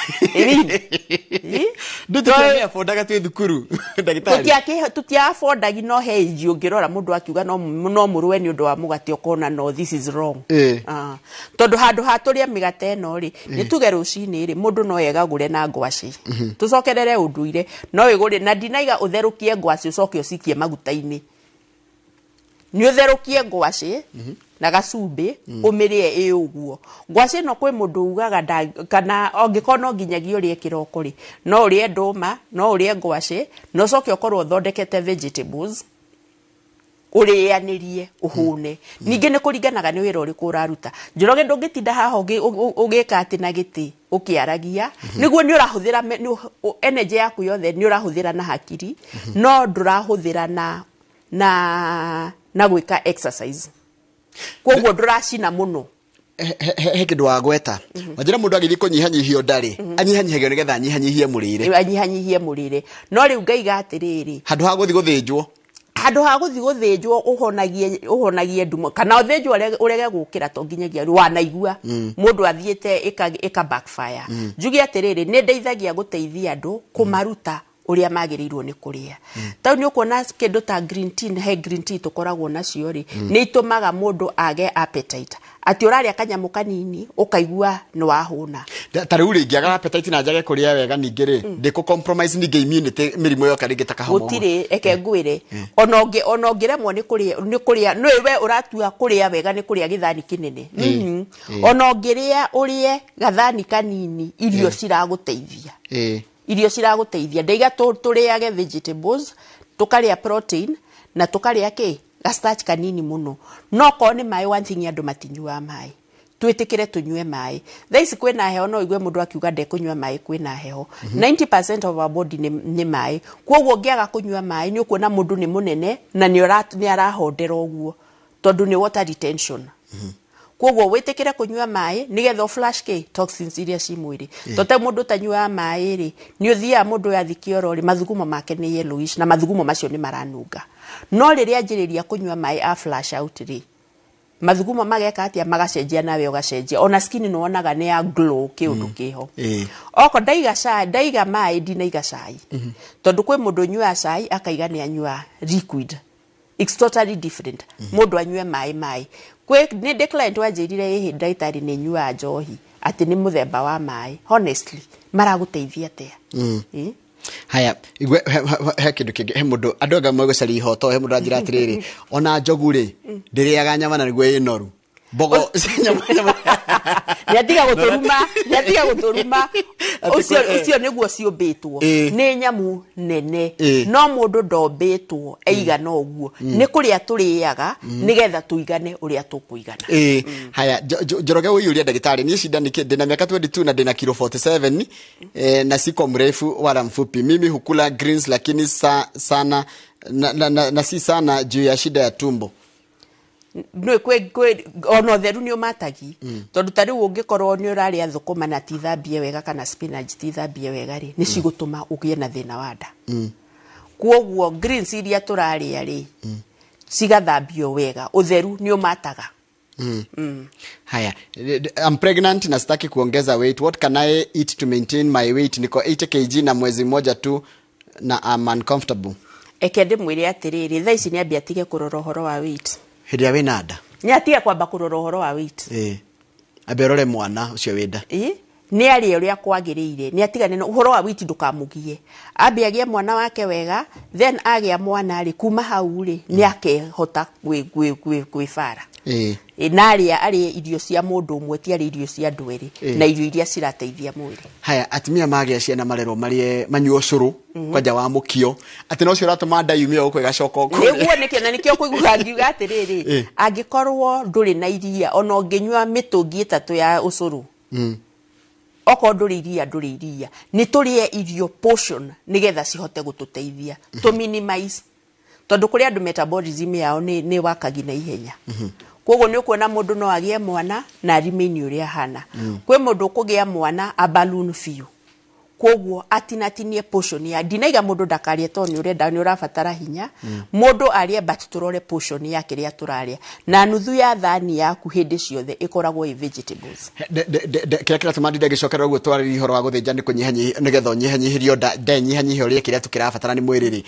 Ndũtũtiabondaga twĩ thukuru, ndagĩtarĩ. Tũtiabondagi, no he age ũngĩrora mũndũ akiuga no mũrũe nĩ ũndũ wa mũgate, ũkona no, this is wrong. Tondũ handũ ha tũrĩe mĩgate ĩno rĩ, nĩ tuge rũcinĩ rĩ, mũndũ no egagũre na ngwacĩ. Tũcokerere ũndũire, no ĩgũre na ndinaiga ũtherũkie ngwacĩ ũcoke ũcikie maguta-inĩ. Nĩ ũtherũkie ngwacĩ na gacumbĩ, ũmĩrĩe ĩ ũguo. Ngwacĩ ĩno kwĩ mũndũ ugaga kana angĩkorwo no nginyagia ũrĩe kĩroko rĩ, no ũrĩe ndũma, no ũrĩe ngwacĩ, na ũcoke ũkorwo ũthondekete vegetables, ũrĩanĩrie ũhũne. Ningĩ nĩ kũringanaga nĩ wĩra ũrĩkũ ũraruta. Njoroge, ndũngĩtinda haha ũgĩka atĩ na gĩtĩ ũkĩaragia, nĩguo nĩ ũrahũthĩra energy yaku yothe nĩ ũrahũthĩra na hakiri, no ndũrahũthĩra na gwĩka exercise, koguo ndũracina mũno. He kĩndũ wagweta, wanjĩra mũndũ agĩthiĩ kũnyihanyihio ndarĩ anyihanyihagio nĩgetha anyihanyihie mũrĩre. Anyihanyihie mũrĩre, no rĩu ngaiga atĩrĩrĩ, handũ ha gũthiĩ gũthĩnjwo, handũ ha gũthiĩ gũthĩnjwo ũhonagie ndumo, kana ũthĩnjwo ũrege gũkĩra, to nginyagia wanaigua mũndũ athiĩte ĩka backfire. Njuge atĩrĩrĩ, nĩ ndeithagia gũteithia andũ kũmaruta ũrĩa magĩrĩirwo nĩ kũrĩa. Tau nĩ ũkuona kĩndũ ta green tea, he green tea tũkoragwo nacio rĩ, nĩ itũmaga mũndũ age appetite, atĩ ũrarĩa kanyamũ kanini ũkaigua nĩ wahũna. Ta rĩu rĩ, ingĩaga appetite na njage kũrĩa wega, ningĩ rĩ, ndĩkũ compromise ningĩ immunity, mĩrimũ yoka rĩngĩ ta kahoma ũguo? Gũtirĩ, eke ngwĩre, ona ũngĩremwo nĩ kũrĩa, nĩ kũrĩa nĩ we ũratua kũrĩa wega nĩ kũrĩa gĩthani kĩnene. Ona ũngĩrĩa ũrĩe gathani kanini, irio ciragũteithia. Irio ciragũteithia. Ndaiga tũrĩage vegetables, tũkarĩa protein na tũkarĩa kĩ Ga starch kanini mũno. No korwo nĩ maĩ, one thing, andũ matinyuaga maĩ. Twĩtĩkĩre tũnyue maĩ. Thaa ici kwĩna heho, no igue mũndũ akiuga ndekũnyua maĩ. Kwĩna heho, 90% of our body nĩ maĩ. Koguo ũngĩaga kũnyua maĩ, nĩ ũkuona mũndũ nĩ mũnene na nĩ arahondera ũguo, tondũ nĩ water retention. Koguo wĩtĩkĩre kũnyua maĩ nĩgetha ũ flush kĩ toxins iria ci mwĩrĩ. To te mũndũ ũtanyuaga maĩ rĩ, nĩ ũthiaga mũndũ ũyũ athiĩ kĩoro rĩ, mathugumo make nĩ yellowish na mathugumo macio nĩ maranunga. No rĩrĩa anjĩrĩria kũnyua maĩ, a flush out rĩ, mathugumo mageka atĩa? Magacenjia, nawe ũgacenjia. Ona skin nĩ wonaga nĩ ya glow, kĩũndũ kĩho. Oko ndaiga cai, ndaiga maĩ, ndinaiga cai, tondũ kwĩ mũndũ ũnyuaga cai akaiga nĩ anyua liquid. It's totally different. Mũndũ anyue maĩ. Maĩ kwĩ nĩ ndĩ client wanjĩrire, ĩhĩ, ndagĩtarĩ, nĩ nyuaga njohi atĩ nĩ mũthemba wa maĩ. Honestly, maragũteithia atĩa? Ĩ? Haya, igwe he kĩndũ kĩngĩ, he mũndũ, andũ anga megũcaria ihoto, he mũndũ anjĩra atĩrĩrĩ, ona njogu rĩ, ndĩrĩaga nyama na nĩguo ĩ noru mbogo nyama. Nĩatiga gũtũruma, nĩatiga gũtũruma. Atĩ ũcio ũcio nĩguo ciũmbĩtwo. Nĩ nyamũ nene. No mũndũ ndombĩtwo aigana ũguo. Nĩ kũrĩa tũrĩaga nĩgetha tũigane ũrĩa tũkũigana. Ĩĩ, haya, Njoroge ũiyũria ndagĩtarĩ, niĩ shida nĩ ndĩna miaka 22 na ndĩna kilo 47, na siko mrefu wala mfupi. Mimi hukula greens lakini sana na si sana juu ya shida ya tumbo. Nĩ kwĩ ona ũtheru nĩ ũmatagi, tondũ ta rĩu ũngĩkorwo nĩ ũrarĩa thũkũma na tithambie wega kana spinach tithambie wega rĩ, nĩ cigũtũma ũgĩe na thĩna wa nda. Kwoguo greens iria tũrarĩa rĩ, cigathambio wega. Ũtheru nĩ ũmataga. Haya, I'm pregnant na sitaki kuongeza weight. What can I eat to maintain my weight? Niko 80 kg na mwezi mmoja tu na I'm uncomfortable. Eke ndĩmwĩre atĩrĩrĩ, thaa ici nĩ ambia atige kũrora ũhoro wa weight. Hĩndĩ ĩrĩa wĩna nda. Nĩ atige kwamba kũrora ũhoro wa weight. Ĩĩ. Ambe ũrore mwana ũcio wĩ nda. Ĩ, nĩ arĩe ũrĩa kwagĩrĩire, nĩ atigane na ũhoro wa weight, ndũkamũgie. Ambe agĩe mwana wake wega, then agĩa mwana rĩ, kuma hau rĩ, nĩ akehota gwĩbara. Ĩ, na arĩa arĩe irio cia mũndũ ũmwe, ti arĩe irio cia andũ erĩ. Na irio iria cirateithia mwĩrĩ. Haya, atumia magĩa ciana marerwo marĩe, manyue ũcũrũ kwanja wa mũkio, atĩ no ũcio ũratũma nda yumie gũkũ ĩgacoka o kũrĩa. Nĩguo nĩkĩo na nĩkĩo kũiguaga ngiuga atĩrĩrĩ, angĩkorwo ndũrĩ na iria, ona ũngĩnyua mĩtũngi 3 ya ũcũrũ, okorwo ndũrĩ iria, ndũrĩ iria. Nĩ tũrĩe irio portion nĩgetha cihote gũtũteithia tũ minimize, tondũ kũrĩ andũ metabolism yao nĩ wakagi na ihenya. Koguo nĩ ũkuona mũndũ no agĩe mwana na remain ũrĩa ahana. Kwĩ mũndũ ũkũgĩa mwana a balloon biũ. Koguo atinatinie portion ya, ndinaiga mũndũ ndakarĩe, tondũ nĩ ũrenda, nĩ ũrabatara hinya mũndũ arĩe, but tũrore portion ya kĩrĩa tũrarĩa, na nuthu ya thani yaku hĩndĩ ciothe ĩkoragwo ĩ vegetables. Kĩrĩa kĩratũma ndinde ngĩcokerera ũguo twarĩria ũhoro wa gũthĩnja nĩ kũnyihanyihia, nĩgetha ũnyihanyihĩrio nda, nda ĩnyihanyihie ũrĩe kĩrĩa tu kĩrabatara nĩ mwĩrĩ rĩ.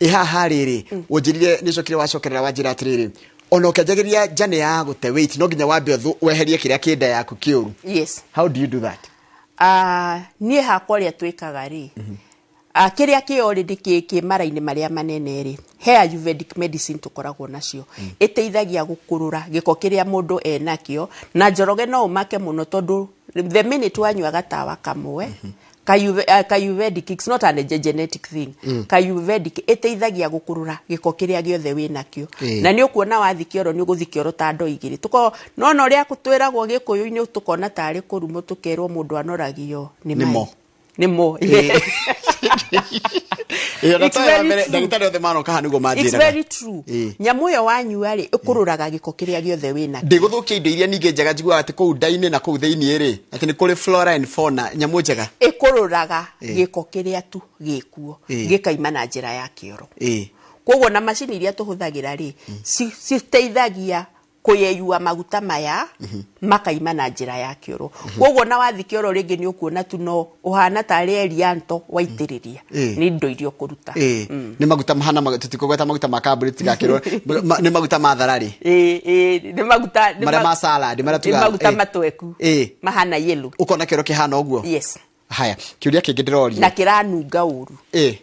Ĩ haha rĩrĩ, ũnjĩrire nĩ ũcokire wacokerera wanjĩra atĩrĩrĩ, ona ũkĩanjagĩria njane ya gũte weight, no nginya wambe weherie kĩrĩa kĩ nda yaku kĩũru. Yes. How do you do that? Niĩ hakwa ũrĩa twĩkaga rĩ, kĩrĩa kĩ already kĩ mara-inĩ marĩa manene rĩ, he ayurvedic medicine tũkoragwo nacio, ĩteithagia gũkũrũra gĩko kĩrĩa mũndũ enakĩo. Na Njoroge, no ũmake mũno, tondũ the minute wanyua gatawa kamwe Kayurvedic, it's not an genetic thing. Kayurvedic ĩteithagia gũkũrũra gĩko kĩrĩa gĩothe wĩnakĩo. Na nĩ ũkuona wathi kĩoro, nĩ ũgũthi kĩoro ta ndoo igĩrĩ. Tũko no na ũrĩa twĩragwo gĩkũyũ-inĩ, tũkona tarĩ kũrumwo, tũkerwo mũndũ anoragio nĩ Nĩ maĩ. mo. Nĩ mo. Ĩĩ, ona It's toĩ wa very mbere, true. ndagĩtarĩ othe manoka haha nĩguo It's manjĩraga. very true. Nyamũ ĩyo wanyua rĩ, ĩkũrũraga gĩko kĩrĩa gĩothe wĩnakĩo. Ndĩgũthũkia indo iria ningĩ njega njiguaga atĩ kũu nda-inĩ na kũu thĩinĩ rĩ, atĩ nĩ kũrĩ flora and fauna, nyamũ njega. Ĩkũrũraga gĩko kĩrĩa tu gĩkuo, gĩkaima na njĩra ya kĩoro. Koguo na macini iria tũhũthagĩra rĩ, citeithagia kũyeyua maguta maya makaima na njĩra ya kĩoro. Koguo na wathi kĩoro rĩngĩ, nĩ ũkuona tu no ũhana tarĩ Elianto waitĩrĩria. Nĩ indo iria ũkũruta. Nĩ maguta mahana tũtikũgweta maguta ma kambuni tigakĩrwo, nĩ maguta ma thararĩ. Ĩĩ, nĩ maguta nĩ Marĩa ma salad, marĩa nĩ tugaga maguta matweku mahana yellow. Ũkona kĩoro kĩhana ũguo. Yes. Haya, kĩũria kĩngĩ ndĩroria. Na kĩranunga ũru. Ĩĩ,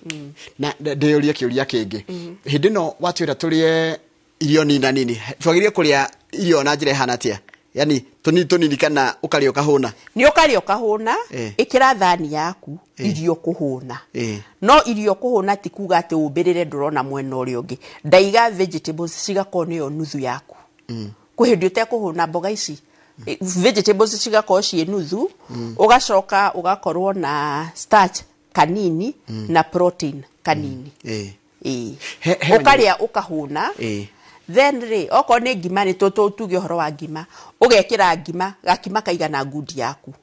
na ndĩyũrie kĩũria kĩngĩ. Hĩndĩ ĩno watwĩra tũrĩe irio nini na nini, twagĩrĩire kũrĩa irio na njĩra ĩhana atĩa? Yani tũnini tũnini kana ũkarĩa ũkahũna? Nĩ ũkarĩa ũkahũna. Eh. Ĩkĩra thani yaku Eh. irio kũhũna. Eh. No irio kũhũna ti kuga atĩ ũmbĩrĩre ndũrona mwena ũrĩa ũngĩ. Ndaiga vegetables cigakorwo nĩyo nuthu yaku. Kwĩ hĩndĩ ũtekũhũna mboga ici. Vegetables cigakorwo ciĩ nuthu, ũgacoka ũgakorwo na starch kanini na protein kanini. Eh. Ĩĩ. He Ũkarĩa ũkahũna. Eh. Then rĩ, okorwo nĩ ngima rĩ, tuge ũhoro wa ngima, ũgekĩra ngima gakima kaigana ngundi yaku,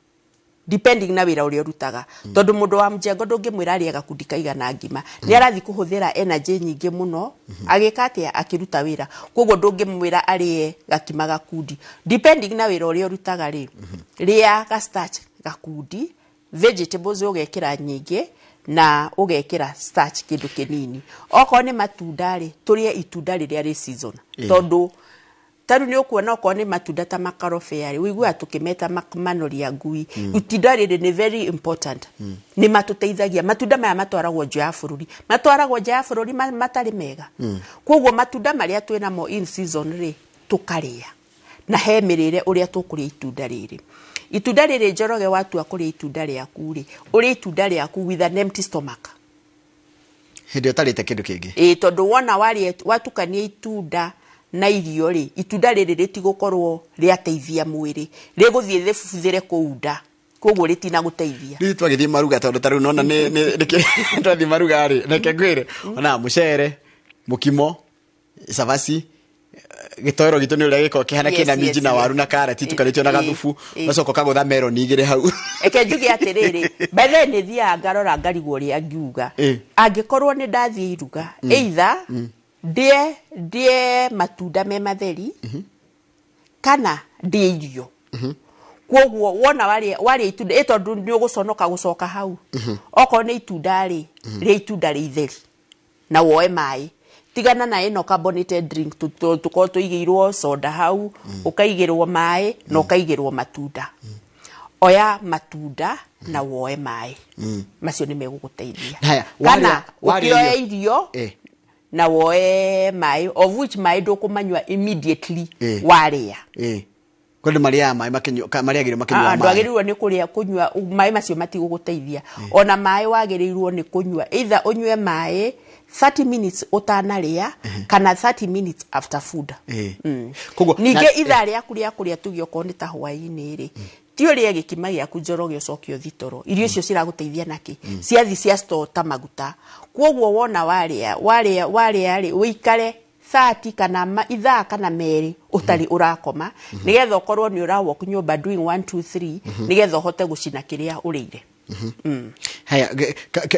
depending na wĩra ũrĩa ũrutaga, tondũ mũndũ wa mjengo ndũngĩmwĩra arĩe gakundi kaigana ngima, nĩ arathiĩ kũhũthĩra energy nyingĩ mũno agĩka atĩa, akĩruta wĩra. Koguo ndũngĩmwĩra arĩe gakima gakundi. Depending na wĩra ũrĩa ũrutaga rĩ, rĩa ga starch gakundi, vegetables ũgekĩra nyingĩ na ũgekĩra starch kĩndũ kĩnini. Okorwo nĩ matunda rĩ, tũrĩe itunda rĩrĩa rĩ season, tondũ tarĩu nĩ ũkuona okorwo nĩ matunda ta makarobea rĩ, ũiguaga tũkĩmeta manoria ngui. Itunda rĩrĩ nĩ very important, nĩ matũteithagia. Matunda maya matwaragwo nja ya bũrũri, matwaragwo nja ya bũrũri matarĩ mega. Koguo matunda marĩa twĩ namo in season rĩ, tũkarĩa na he mĩrĩre ũrĩa tũkũrĩa itunda rĩrĩ. Itunda rĩrĩ, Njoroge, watua kũrĩa itunda rĩaku rĩ, ũrĩe itunda rĩaku with an empty stomach. Hĩndĩ ĩyo ũtarĩte kĩndũ kĩngĩ. Ĩĩ, tondũ wona warĩa watukania itunda na irio rĩ, itunda rĩrĩ rĩtigũkorwo rĩateithia mwĩrĩ, rĩgũthiĩ rĩbuthĩre kũu nda, koguo rĩtinagũteithia. Rĩu twagĩthiĩ maruga, tondũ ta rĩu nona nĩ twathiĩ maruga rĩ, reke ngwĩre, ona mũcere, mũkimo, cabaci, gĩtoero gitũ nĩ ũrĩa gĩkoragwo kĩhana, kĩna minji na waru na karati tukanĩtio na gathubu, ũgacoka ũkagũtha meroni igĩrĩ hau. Eke njuge atĩrĩrĩ, by the way, nĩ thiaga ngarora ngarigwo ũrĩa ngiuga. Angĩkorwo nĩ ndathiĩ iruga, either ndĩe matunda me matheri kana ndĩe irio. Koguo wona warĩa itunda, ĩ tondũ nĩ ũgũconoka gũcoka hau, okorwo nĩ itunda rĩ, rĩa itunda rĩ itheri na woe maĩ. Tigana na ĩno carbonated drink, tũkorwo tũigĩirwo soda hau, ũkaigĩrwo maĩ na ũkaigĩrwo matunda. Oya matunda na woe maĩ, macio nĩ megũgũteithia. Haya, kana warĩa ũkĩoya irio. Irio na woe maĩ, of which maĩ ndũkũmanyua immediately warĩa. Kwĩ andũ marĩaga maĩ makĩnyua, marĩagĩrwo makĩnyua maĩ. Ndwagĩrĩirwo nĩ kũrĩa kũnyua maĩ macio, matigũgũteithia. Ona maĩ wagĩrĩirwo nĩ kũnyua, either ũnyue maĩ 30 minutes ũtanarĩa kana 30 minutes after food. Koguo Ningĩ ithaa rĩaku rĩa kũrĩa, tuge okorwo nĩ ta hwaĩ-inĩ rĩ, ti ũrĩe gĩkima gĩaku, Njoroge, ũcoke ũthi toro. Irio icio ciragũteithia nakĩ? Ciathi cia store ta maguta. Koguo wona warĩa rĩ, ũikare 30 kana ithaa kana merĩ ũtarĩ ũrakoma, nĩgetha ũkorwo nĩ ũra walk nyũmba doing 1 2 3, nĩgetha ũhote gũcina kĩrĩa ũrĩire. Haya,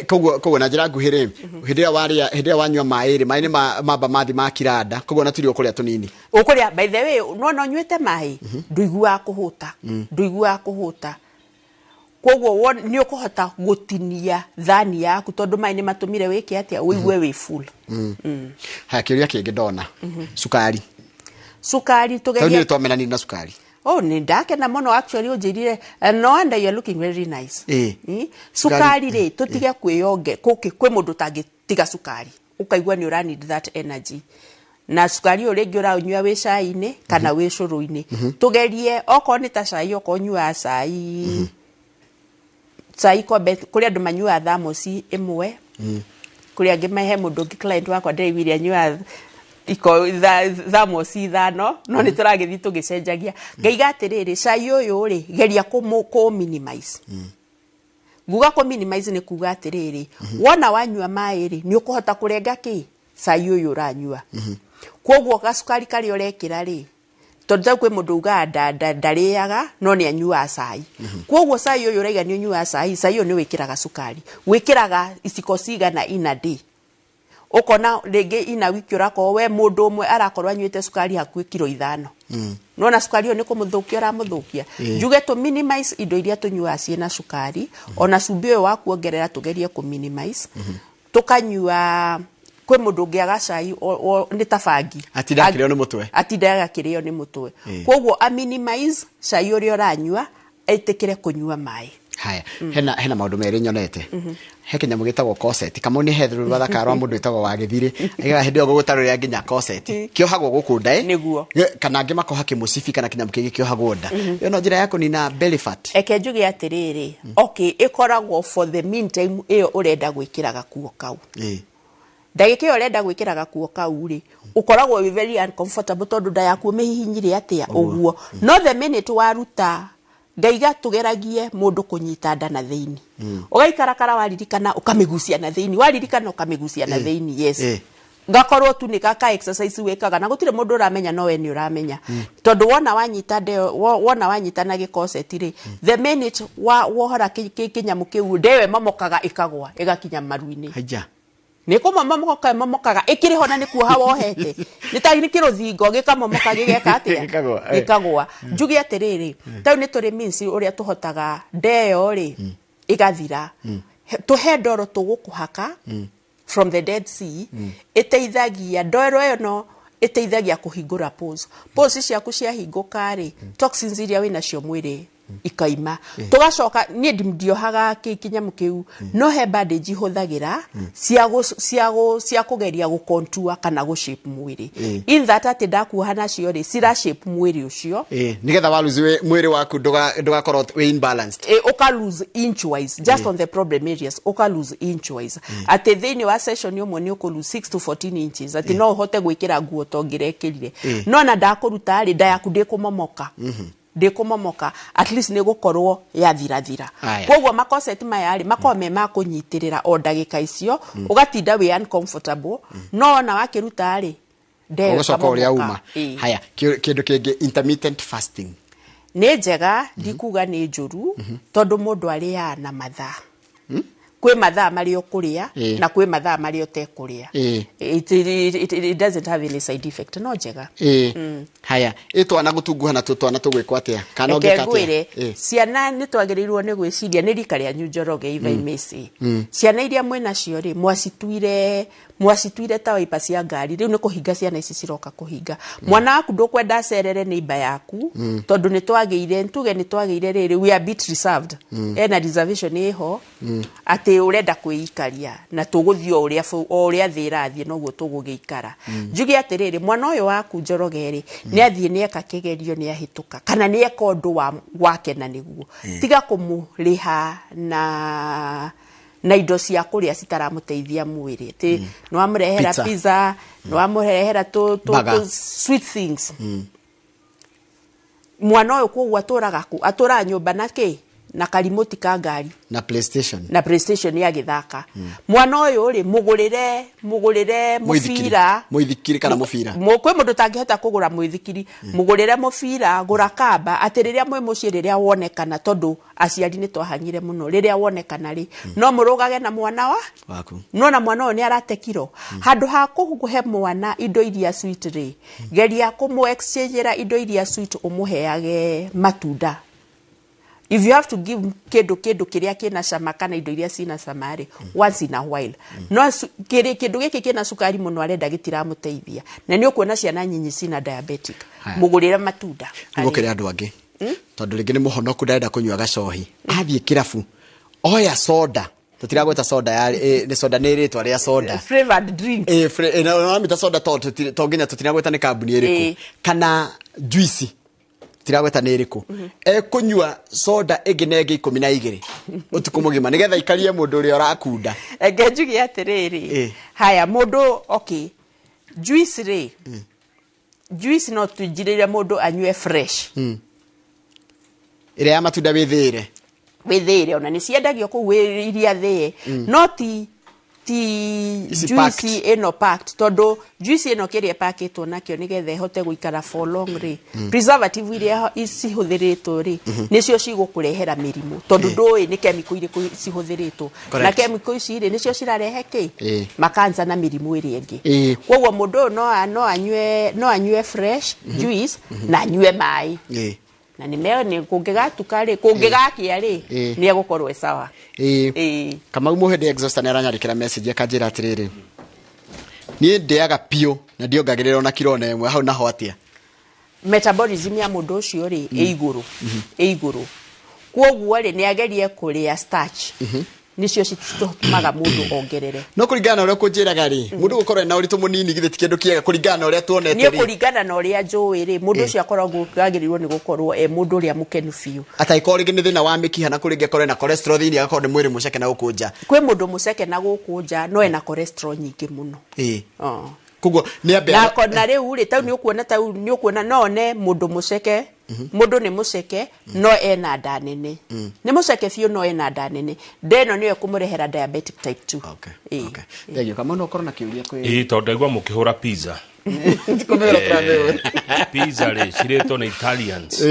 koguo na njĩra nguhĩ rĩ, hĩndĩ ĩrĩa warĩa, hĩndĩ ĩrĩa wanyua maĩ rĩ, maĩ nĩ mamba mathi makiranda, koguo na tũrio kũrĩa tũnini. Ũkũrĩa, by the way, nona ũnyuĩte maĩ ndũiguaga kũhũta, ndũiguaga kũhũta. Koguo nĩ ũkũhota gũtinia thani yaku, tondũ maĩ nĩ matũmire wĩke atĩa, ũigue wĩ full. Haya, kĩũria kĩngĩ ndona, cukari. Cukari. Tondũ Tũgerie. nĩ twamenanire na cukari. Oh, nĩ ndakena mũno actually ũnjĩrire. No wonder you're looking very nice. Cukari. Cukari rĩ, tũtige kwĩyonge kwĩ mũndũ ũtangĩtiga cukari, ũkaigua nĩ ũra need that energy, na cukari ũyũ rĩngĩ ũraũnyua wĩ cai-inĩ kana wĩ cũrũ-inĩ. Tũgerie okorwo nĩ ta cai, okorwo ũnyuaga cai, cai kombe, kũrĩ andũ manyuaga thamosi ĩmwe, kũrĩ angĩ he mũndũ ũngĩ client wakwa ndĩraiguire anyuaga thamosi 5, no nĩ tũragĩthiĩ tũgĩcenjagia. Ngaiga atĩrĩrĩ, cai ũyũ rĩ, geria kũ minimize. Nguga kũ minimize nĩ kuga atĩrĩrĩ, wona wanyua maĩ rĩ, nĩ ũkũhota kũrenga kĩ cai ũyũ ũranyua. Koguo gacukari karĩa ũrekĩra rĩ, tondũ ta kwĩ mũndũ ugaga ndarĩaga no nĩ anyuaga cai, koguo cai ũyũ ũraiga nĩ ũnyuaga cai, cai ũyũ nĩ wĩkĩraga cukari, wĩkĩraga iciko cigana in a day? Ũkona rĩngĩ ina wiki ũrakorwo we mũndũ ũmwe arakorwo anyuĩte cukari hakuhĩ kiro 5. Nona cukari ũyũ nĩ kũmũthũkia ũramũthũkia. Njuge tũ minimize indo iria tũnyuaga ciĩna cukari, ona cumbĩ ũyũ wa kuongerera tũgerie kũ minimize. Tũkanyua, kwĩ mũndũ ũngĩaga cai nĩ ta bangi. Atinda akĩrĩo nĩ mũtwe. Atindaga akĩrĩo nĩ mũtwe. Koguo a minimize cai ũrĩa ũranyua, etĩkĩre kũnyua maĩ. Haya, hena maũndũ merĩ nyonete. He kĩnyamũ gĩtagwo corset. Kamau nĩ he rũthaka rwa mũndũ wĩtagwo wa gĩthirĩ. Aigaga hĩndĩ ĩyo gũgũtarũrĩra nginya corset. Kĩohagwo gũkũ nda ĩ? Nĩguo. Kana angĩ makoha kĩmũcibi kana kĩnyamũ kĩngĩ kĩohagwo nda. Ĩyo no njĩra ya kũnina belly fat. Eke njuge atĩrĩrĩ, okay, ĩkoragwo for the meantime ĩyo ũrenda gwĩkĩra gakuo kau. Ndagĩka ĩyo ũrenda gwĩkĩra gakuo kau rĩ, ũkoragwo wĩ very uncomfortable tondũ nda yaku ũmĩhihinyire atĩa ũguo. No the minute waruta, ngaiga tũgeragie mũndũ kũnyita nda na thĩinĩ, ũgaikarakara waririkana ũkamĩgucia na thĩinĩ, waririkana ũkamĩgucia na thĩinĩ, yes. Ngakorwo tu nĩ gaka exercise wĩkaga na gũtirĩ mũndũ ũramenya, no we nĩ ũramenya, tondũ wona wanyita nda ĩyo, wona wanyita na gĩkoceti rĩ, the minute wa wohora kĩnyamũ kĩu, nda ĩyo ĩmomokaga ĩkagwa ĩgakinya maru-inĩ. Haija. Nĩ kũmomoka ĩmomokaga ĩkĩrĩ ho na nĩ kuoha wohete, nĩ ta nĩ kĩrũthingo gĩkamomoka gĩgeka atĩa? Gĩkagwa, eh. Gĩkagwa. Njuge atĩrĩrĩ, tau nĩ tũrĩ means ũrĩa tũhotaga nda ĩyo rĩ ĩgathira. Tũhe ndoro tũgũkũhaka from the Dead Sea, ĩteithagia ndoro ĩyo, no ĩteithagia kũhingũra pores. Pores ciaku ciahingũka rĩ, toxins iria wĩnacio mwĩrĩ ikaima. Tũgacoka niĩ ndiohaga kĩnyamũ kĩu, no he bandage hũthagĩra cia kũgeria gũcontour kana gũ shape mwĩrĩ, in that atĩ ndakuoha nacio rĩ, cira shape mwĩrĩ ũcio. Nĩgetha waruzi mwĩrĩ waku ndũgakorwo wĩ imbalanced. Ũka lose inch wise just on the problem areas, ũka lose inch wise atĩ thĩinĩ wa session ũmwe nĩ ũkũ lose 6 to 14 inches, atĩ no ũhote gwĩkĩra nguo ta ũngĩrekĩrire. No na ndakũruta rĩ, nda yaku ndĩkũmomoka, ndĩkũmomoka, at least nĩ gũkorwo yathirathira. Aya. Koguo makoset maya rĩ, makoragwo me ma kũnyitĩrĩra o ndagĩka icio ũgatinda wĩ uncomfortable, no ona wakĩruta rĩ, nda ĩyo ũgũcoka ũrĩa ĩkamomoka. uma. Haya, kĩndũ kĩngĩ, intermittent fasting. Nĩ njega, ndikuga nĩ njũru, tondũ mũndũ arĩaga na mathaa, kwĩ mathaa marĩa ũkũrĩa na kwĩ mathaa marĩa ũtekũrĩa. It doesn't have any side effect, no njega. Haya, ĩ twana gũtunguha natuo twana tũgwĩkwo atĩa kana Reke ũngĩka atĩa? ngwĩre, ciana nĩ twagĩrĩirwo nĩ gwĩciria nĩ rika rĩanyu, Njoroge, if I may say, ciana iria mwĩnacio rĩ, mwacituire ta waipa cia ngari. Rĩu nĩ kũhinga ciana ici ciroka kũhinga. Mwana waku ndũkwenda acerere nĩ imba yaku, tondũ nĩ twagĩire, tuge nĩ twagĩire rĩrĩ, we are bit reserved, ena reservation ĩho atĩ ũrenda kwĩikaria na tũgũthiĩ o ũrĩa o ũrĩa thĩ ĩrathiĩ noguo tũgũgĩikara. Njuge atĩrĩrĩ, mwana ũyũ waku, Njoroge rĩ, nĩ athiĩ nĩ eka kĩgerio nĩ ahĩtũka kana nĩ eka ũndũ wa wakena, nĩguo tiga kũmũrĩha na indo cia kũrĩa citaramũteithia mwĩrĩ, atĩ nĩ wamũrehera Pizza. Pizza, nĩ wamũrehera Burger. tũ sweet things. Mwana ũyũ koguo atũraga kũ? Atũraga nyũmba na kĩ? Na karimoti ka ngari. Na PlayStation. Na PlayStation agĩthaka. Mwana ũyũ rĩ, mũgũrĩre Mũithikiri. mũbira. Mũithikiri kana mũbira. Kwĩ mũndũ ũtangĩhota kũgũra mũithikiri, mũgũrĩre mũbira, gũra kamba, atĩ rĩrĩa mwĩ mũciĩ, rĩrĩa wonekana, tondũ aciari nĩ twahang'ire mũno, rĩrĩa wonekana rĩ, no mũrũgage na mwana wa waku. Nona mwana ũyũ nĩ arate kiro. Handũ ha kũhe mwana indo iria sweet rĩ, geria kũmũ exchangeera indo iria sweet, ũmũheage matunda. If you have to give kĩndũ kĩrĩa kĩna cama kana indo iria cina cama rĩ, once in a while. No kĩndũ gĩkĩ kĩna cukari mũno arenda gĩtiramũteithia, na nĩ ũkuona ciana nyinyi cina diabetic. Haya. Mũgũrĩre matunda. Nĩ gũkĩrĩ andũ angĩ, tondũ rĩngĩ nĩ mũhonoku, ndarenda kũnyua gacohi, athiĩ kĩrabu oya soda, tũtiragweta soda ya nĩ soda, nĩ rĩtwa rĩa soda. Flavored drink. Na soda to nginya tũtiragweta nĩ kambuni ĩrĩkũ, kana juici tiragweta nĩ ĩrĩkũ, ekũnyua soda ĩngĩ na ĩngĩ 12 ũtukũ mũgima nĩgetha ikarie mũndũ ũrĩa ũrakunda. Enge njuge atĩrĩrĩ, haya, mũndũ, okay, juice rĩ, juice no tũnjirĩre mũndũ anyue fresh. Ĩrĩa ya matunda wĩthĩĩre. Wĩthĩĩre, ona nĩ ciendagio kũu iria thĩĩ, no ti Ici juice packed. Ĩno packed, tondũ juice ĩno kĩrĩa ĩpakĩtwo nakĩo nĩgetha ĩhote gũikara for long rĩ, preservative iria cihũthĩrĩtwo rĩ, nĩcio cigũkũrehera mĩrimũ, tondũ ndũĩ nĩ chemical irĩkũ cihũthĩrĩtwo na chemical ici rĩ, nĩcio cirarehe kĩ? Makansa na mĩrimũ ĩrĩa ĩngĩ. Koguo mũndũ ũyũ no anyue fresh juice na anyue maĩ, na nĩ nĩ kũngĩgatuka rĩ, kũngĩgakĩa rĩ, nĩ egũkorwo e sawa. Kamau Mũhĩndĩ Exhauster nĩ aranyandĩkĩra message akanjĩra atĩrĩrĩ, niĩ ndĩaga piũ na ndiongagĩrĩra ona kiro ona ĩmwe, hau naho atĩa? Metabolism ya mũndũ ũcio rĩ, ĩ igũrũ, ĩ igũrũ. Kwoguo rĩ, nĩ agerie kũrĩa starch, nĩcio citũmaga mũndũ ongerere. No kũringana na ũrĩa ũkũnjĩraga rĩ, mũndũ gũkorwo ena ũritũ mũnini githĩ ti kĩndũ kĩega kũringana na ũrĩa tuonete Niĩ rĩ? kũringana na ũrĩa njũĩ rĩ, mũndũ ũcio akoragwo agĩrĩirwo nĩ gũkorwo e mũndũ ũrĩa mũkenu biũ. Atangĩkorwo rĩngĩ nĩ thĩna wa mĩkiha na kũrĩ akorwo ena cholesterol thĩinĩ, agakorwo nĩ mwĩrĩ mũceke na gũkũ nja. Kwĩ mũndũ mũceke na gũkũ nja no ena cholesterol nyingĩ mũno. Oh. Koguo nĩ ambe Na rĩu rĩ, tau nĩ ũkuona, tau nĩ ũkuona no one mũndũ mũceke, mũndũ nĩ mũceke no ena nda nene, nĩ mũceke biũ no ena nda nene, nda ĩno nĩyo ĩkũmũrehera diabetic type 2. Okay. Thank you. Kama no ũkorwo na kĩũria kwĩ Ĩĩ, tondũ ndaigua mũkĩhũra pizza. Kũmĩhũra tũramĩhũra. Pizza rĩ, cirĩtwo nĩ Italians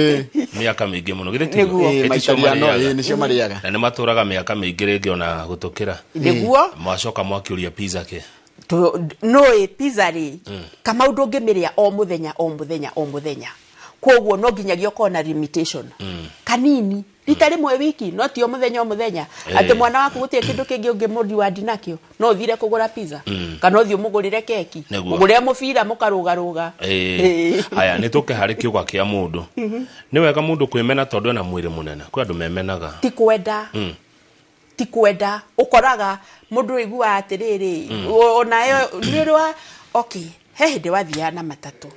mĩaka mĩingĩ mũno, githĩ tiguo? Nĩguo. Ĩĩ, Ĩĩ, ticio Maitaliano, marĩaga. ĩĩ, nĩcio marĩaga. Na nĩ matũraga mĩaka mĩingĩ rĩngĩ ona gũtũkĩra. Nĩguo. Mwacoka mwakĩũria pizza kĩ? Nũĩ pizza rĩ, Kamau, ndũngĩmĩrĩa o mũthenya o mũthenya o mũthenya, koguo no nginyagia ũkorwo na limitation kanini, rita rĩmwe wiki, no ti o mũthenya o mũthenya. Atĩ mwana waku gũtirĩ kĩndũ kĩngĩ ũngĩmũreward nakĩo, no ũthire kũgũra pizza kana ũthiĩ ũmũgũrĩre keki, mũgũrĩre mũbira mũkarũgarũga. Haya, nĩ tũke harĩ kĩũga kĩa mũndũ. Nĩ wega mũndũ kwĩmena tondũ ena mwĩrĩ mũnene? Kwĩ andũ memenaga. Ti kwenda, ti kwenda. Ũkoraga mũndũ ũiguaga atĩrĩrĩ, onayo nĩ ũrĩ wa, okay, he hĩndĩ wathiaga na matatũ,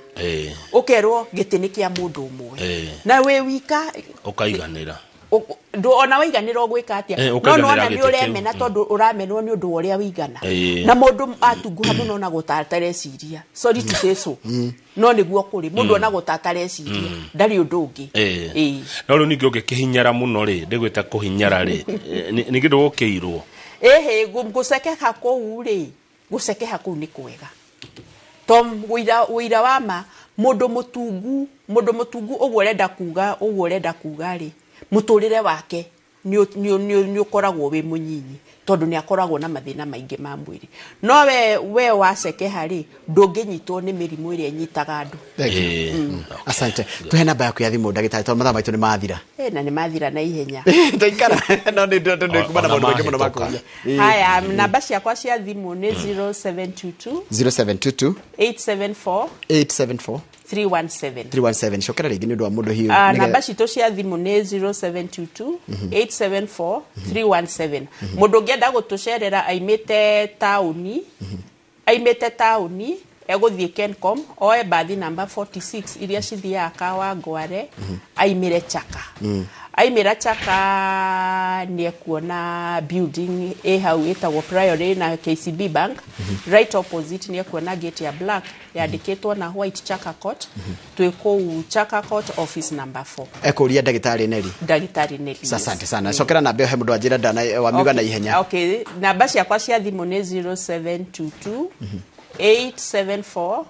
ũkerwo gĩtĩ nĩ kĩa mũndũ ũmwe na wĩ wika. Ũkaiganĩra. Ona waiganĩra ũgwĩka atĩa? No Ũkaiganĩra nona nĩ gĩtĩ kĩu. ũremena tondũ ũramenwo nĩ ũndũ wa ũrĩa wĩigana. Na mũndũ atunguha mũno ona gũtatareciria, sorry to say so, no nĩguo kũrĩ mũndũ ona gũtatareciria, ndarĩ ũndũ ũngĩ. No rĩu ningĩ ũngĩkĩhinyara mũno rĩ, ndĩgwĩta kũhinyara rĩ, ningĩ ndũgũkĩirwo. Ĩhĩ, gũcekeha kũu rĩ, gũcekeha kũu nĩ kwega to wĩira wa ma mũndũ mũtungu, mũndũ mũtungu ũguo ũrenda kuga, ũguo ũrenda kuga rĩ, mũtũrĩre wake nĩ ũkoragwo wĩ mũnyinyi tondũ nĩ akoragwo na mathĩna maingĩ ma mwĩrĩ. No we wacekeha rĩ, ndũngĩnyitwo nĩ mĩrimũ ĩrĩa ĩnyitaga andũ. Thank you. Asante. Tuhe namba yaku ya thimũ, ndagĩtarĩ, tondũ mathaa maitũ nĩ mathira. Na nĩ mathira na ihenya. Twaikara no nĩ nĩ kuma na Ona maũndũ maingĩ mũno mahĩtũka. makũria. Haya, namba ciakwa cia thimũ nĩ 0722 0722 874 874 317. 317. Cokera rĩngĩ nĩ ũndũ wa mũndũ hiũ. Namba citũ cia thimũ nĩ 0722 874 317. Mũndũ ũngĩenda gũtũcerera aimĩte taũni, aimĩte taũni egũthiĩ Kencom, oe bathi namba 46 iria cithiaga Kawangware, aimĩre Chaka. Aimĩra Chaka nĩ ekuona building ĩ hau ĩtagwo Priory na KCB Bank, right opposite nĩ ekuona gate ya black yandĩkĩtwo na white Chaka Court. Twĩ kũu Chaka Court, office number 4. Ekũria ndagĩtarĩ Neli. Ndagĩtarĩ Neli. Asante sana. Cokera namba ĩyo he mũndũ wanjĩra ndana wamiuga na ihenya. Okay, namba ciakwa cia thimũ nĩ 0722 874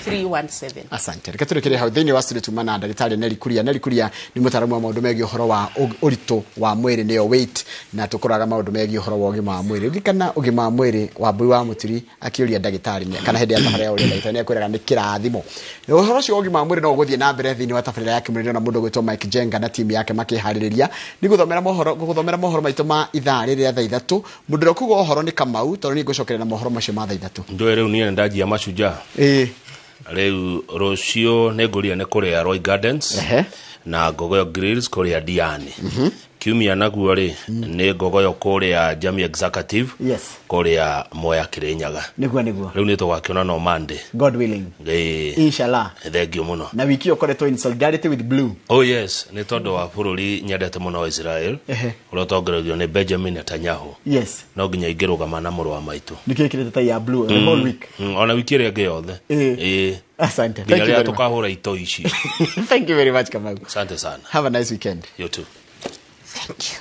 317. Asante. Reke tũrĩkĩrie hau thĩinĩ wa studio tuma na ndagĩtarĩ Neli Kuria. Neli Kuria nĩ mũtaaramu wa maũndũ megiĩ ũhoro wa ũritũ wa mwĩrĩ, nĩyo weight, na tũkũraga maũndũ megiĩ ũhoro wa ũgima wa mwĩrĩ. Ririkana, ũgima wa mwĩrĩ wa mbui wa mũturi akĩũria ndagĩtarĩ kana hĩndĩ ya tabarĩra ya ũrĩa ndagĩtarĩ nĩ ekwĩraga nĩ kĩrathimo. Ũhoro ũcio wa ũgima wa mwĩrĩ no ũgũthiĩ na mbere thĩinĩ wa tabarĩra ya kĩmũrĩrio na mũndũ ũgwĩtwo Mike Jenga na timu yake makĩharĩrĩria nĩ gũthomera mohoro, gũgũthomera mohoro maitũ ma ithaa rĩrĩ rĩa thaa 3. Mũndũ ũrĩa ũkuga ũhoro nĩ Kamau, tondũ niĩ ngũcokeria na mohoro macio ma thaa 3. Ndũĩ rĩu niĩ nĩ ndanjia mashujaa. Rĩu rũciũ nĩ ngũria nĩ kũrĩa Roy Gardens na Ngogoyo Grills kũrĩa Diani. Kiumia naguo rĩ, nĩ Ngogoyo kũrĩa Jamii Executive kũrĩa Moya Kĩrĩnyaga. Nĩguo, nĩguo. Rĩu nĩ tũgakĩona no Monday. God willing. Inshallah. Thank you mũno. Na wiki ũkoretwo in solidarity with blue. Oh yes, nĩ tondũ wa bũrũri nyendete mũno wa Israel ũrĩa ũtongoregio nĩ Benjamin Netanyahu. No nginya ingĩrũgama na mũrũ wa maitũ. Nĩkĩo ĩkĩrĩte tai ya blue the whole week. Ona wiki ĩrĩa ĩngĩ yothe. Asante. Nginya Thank you rĩrĩa very much. tũkahũra itoi ici. Thank you very much, Kamau. Asante sana. Have a nice weekend. You too. Thank you.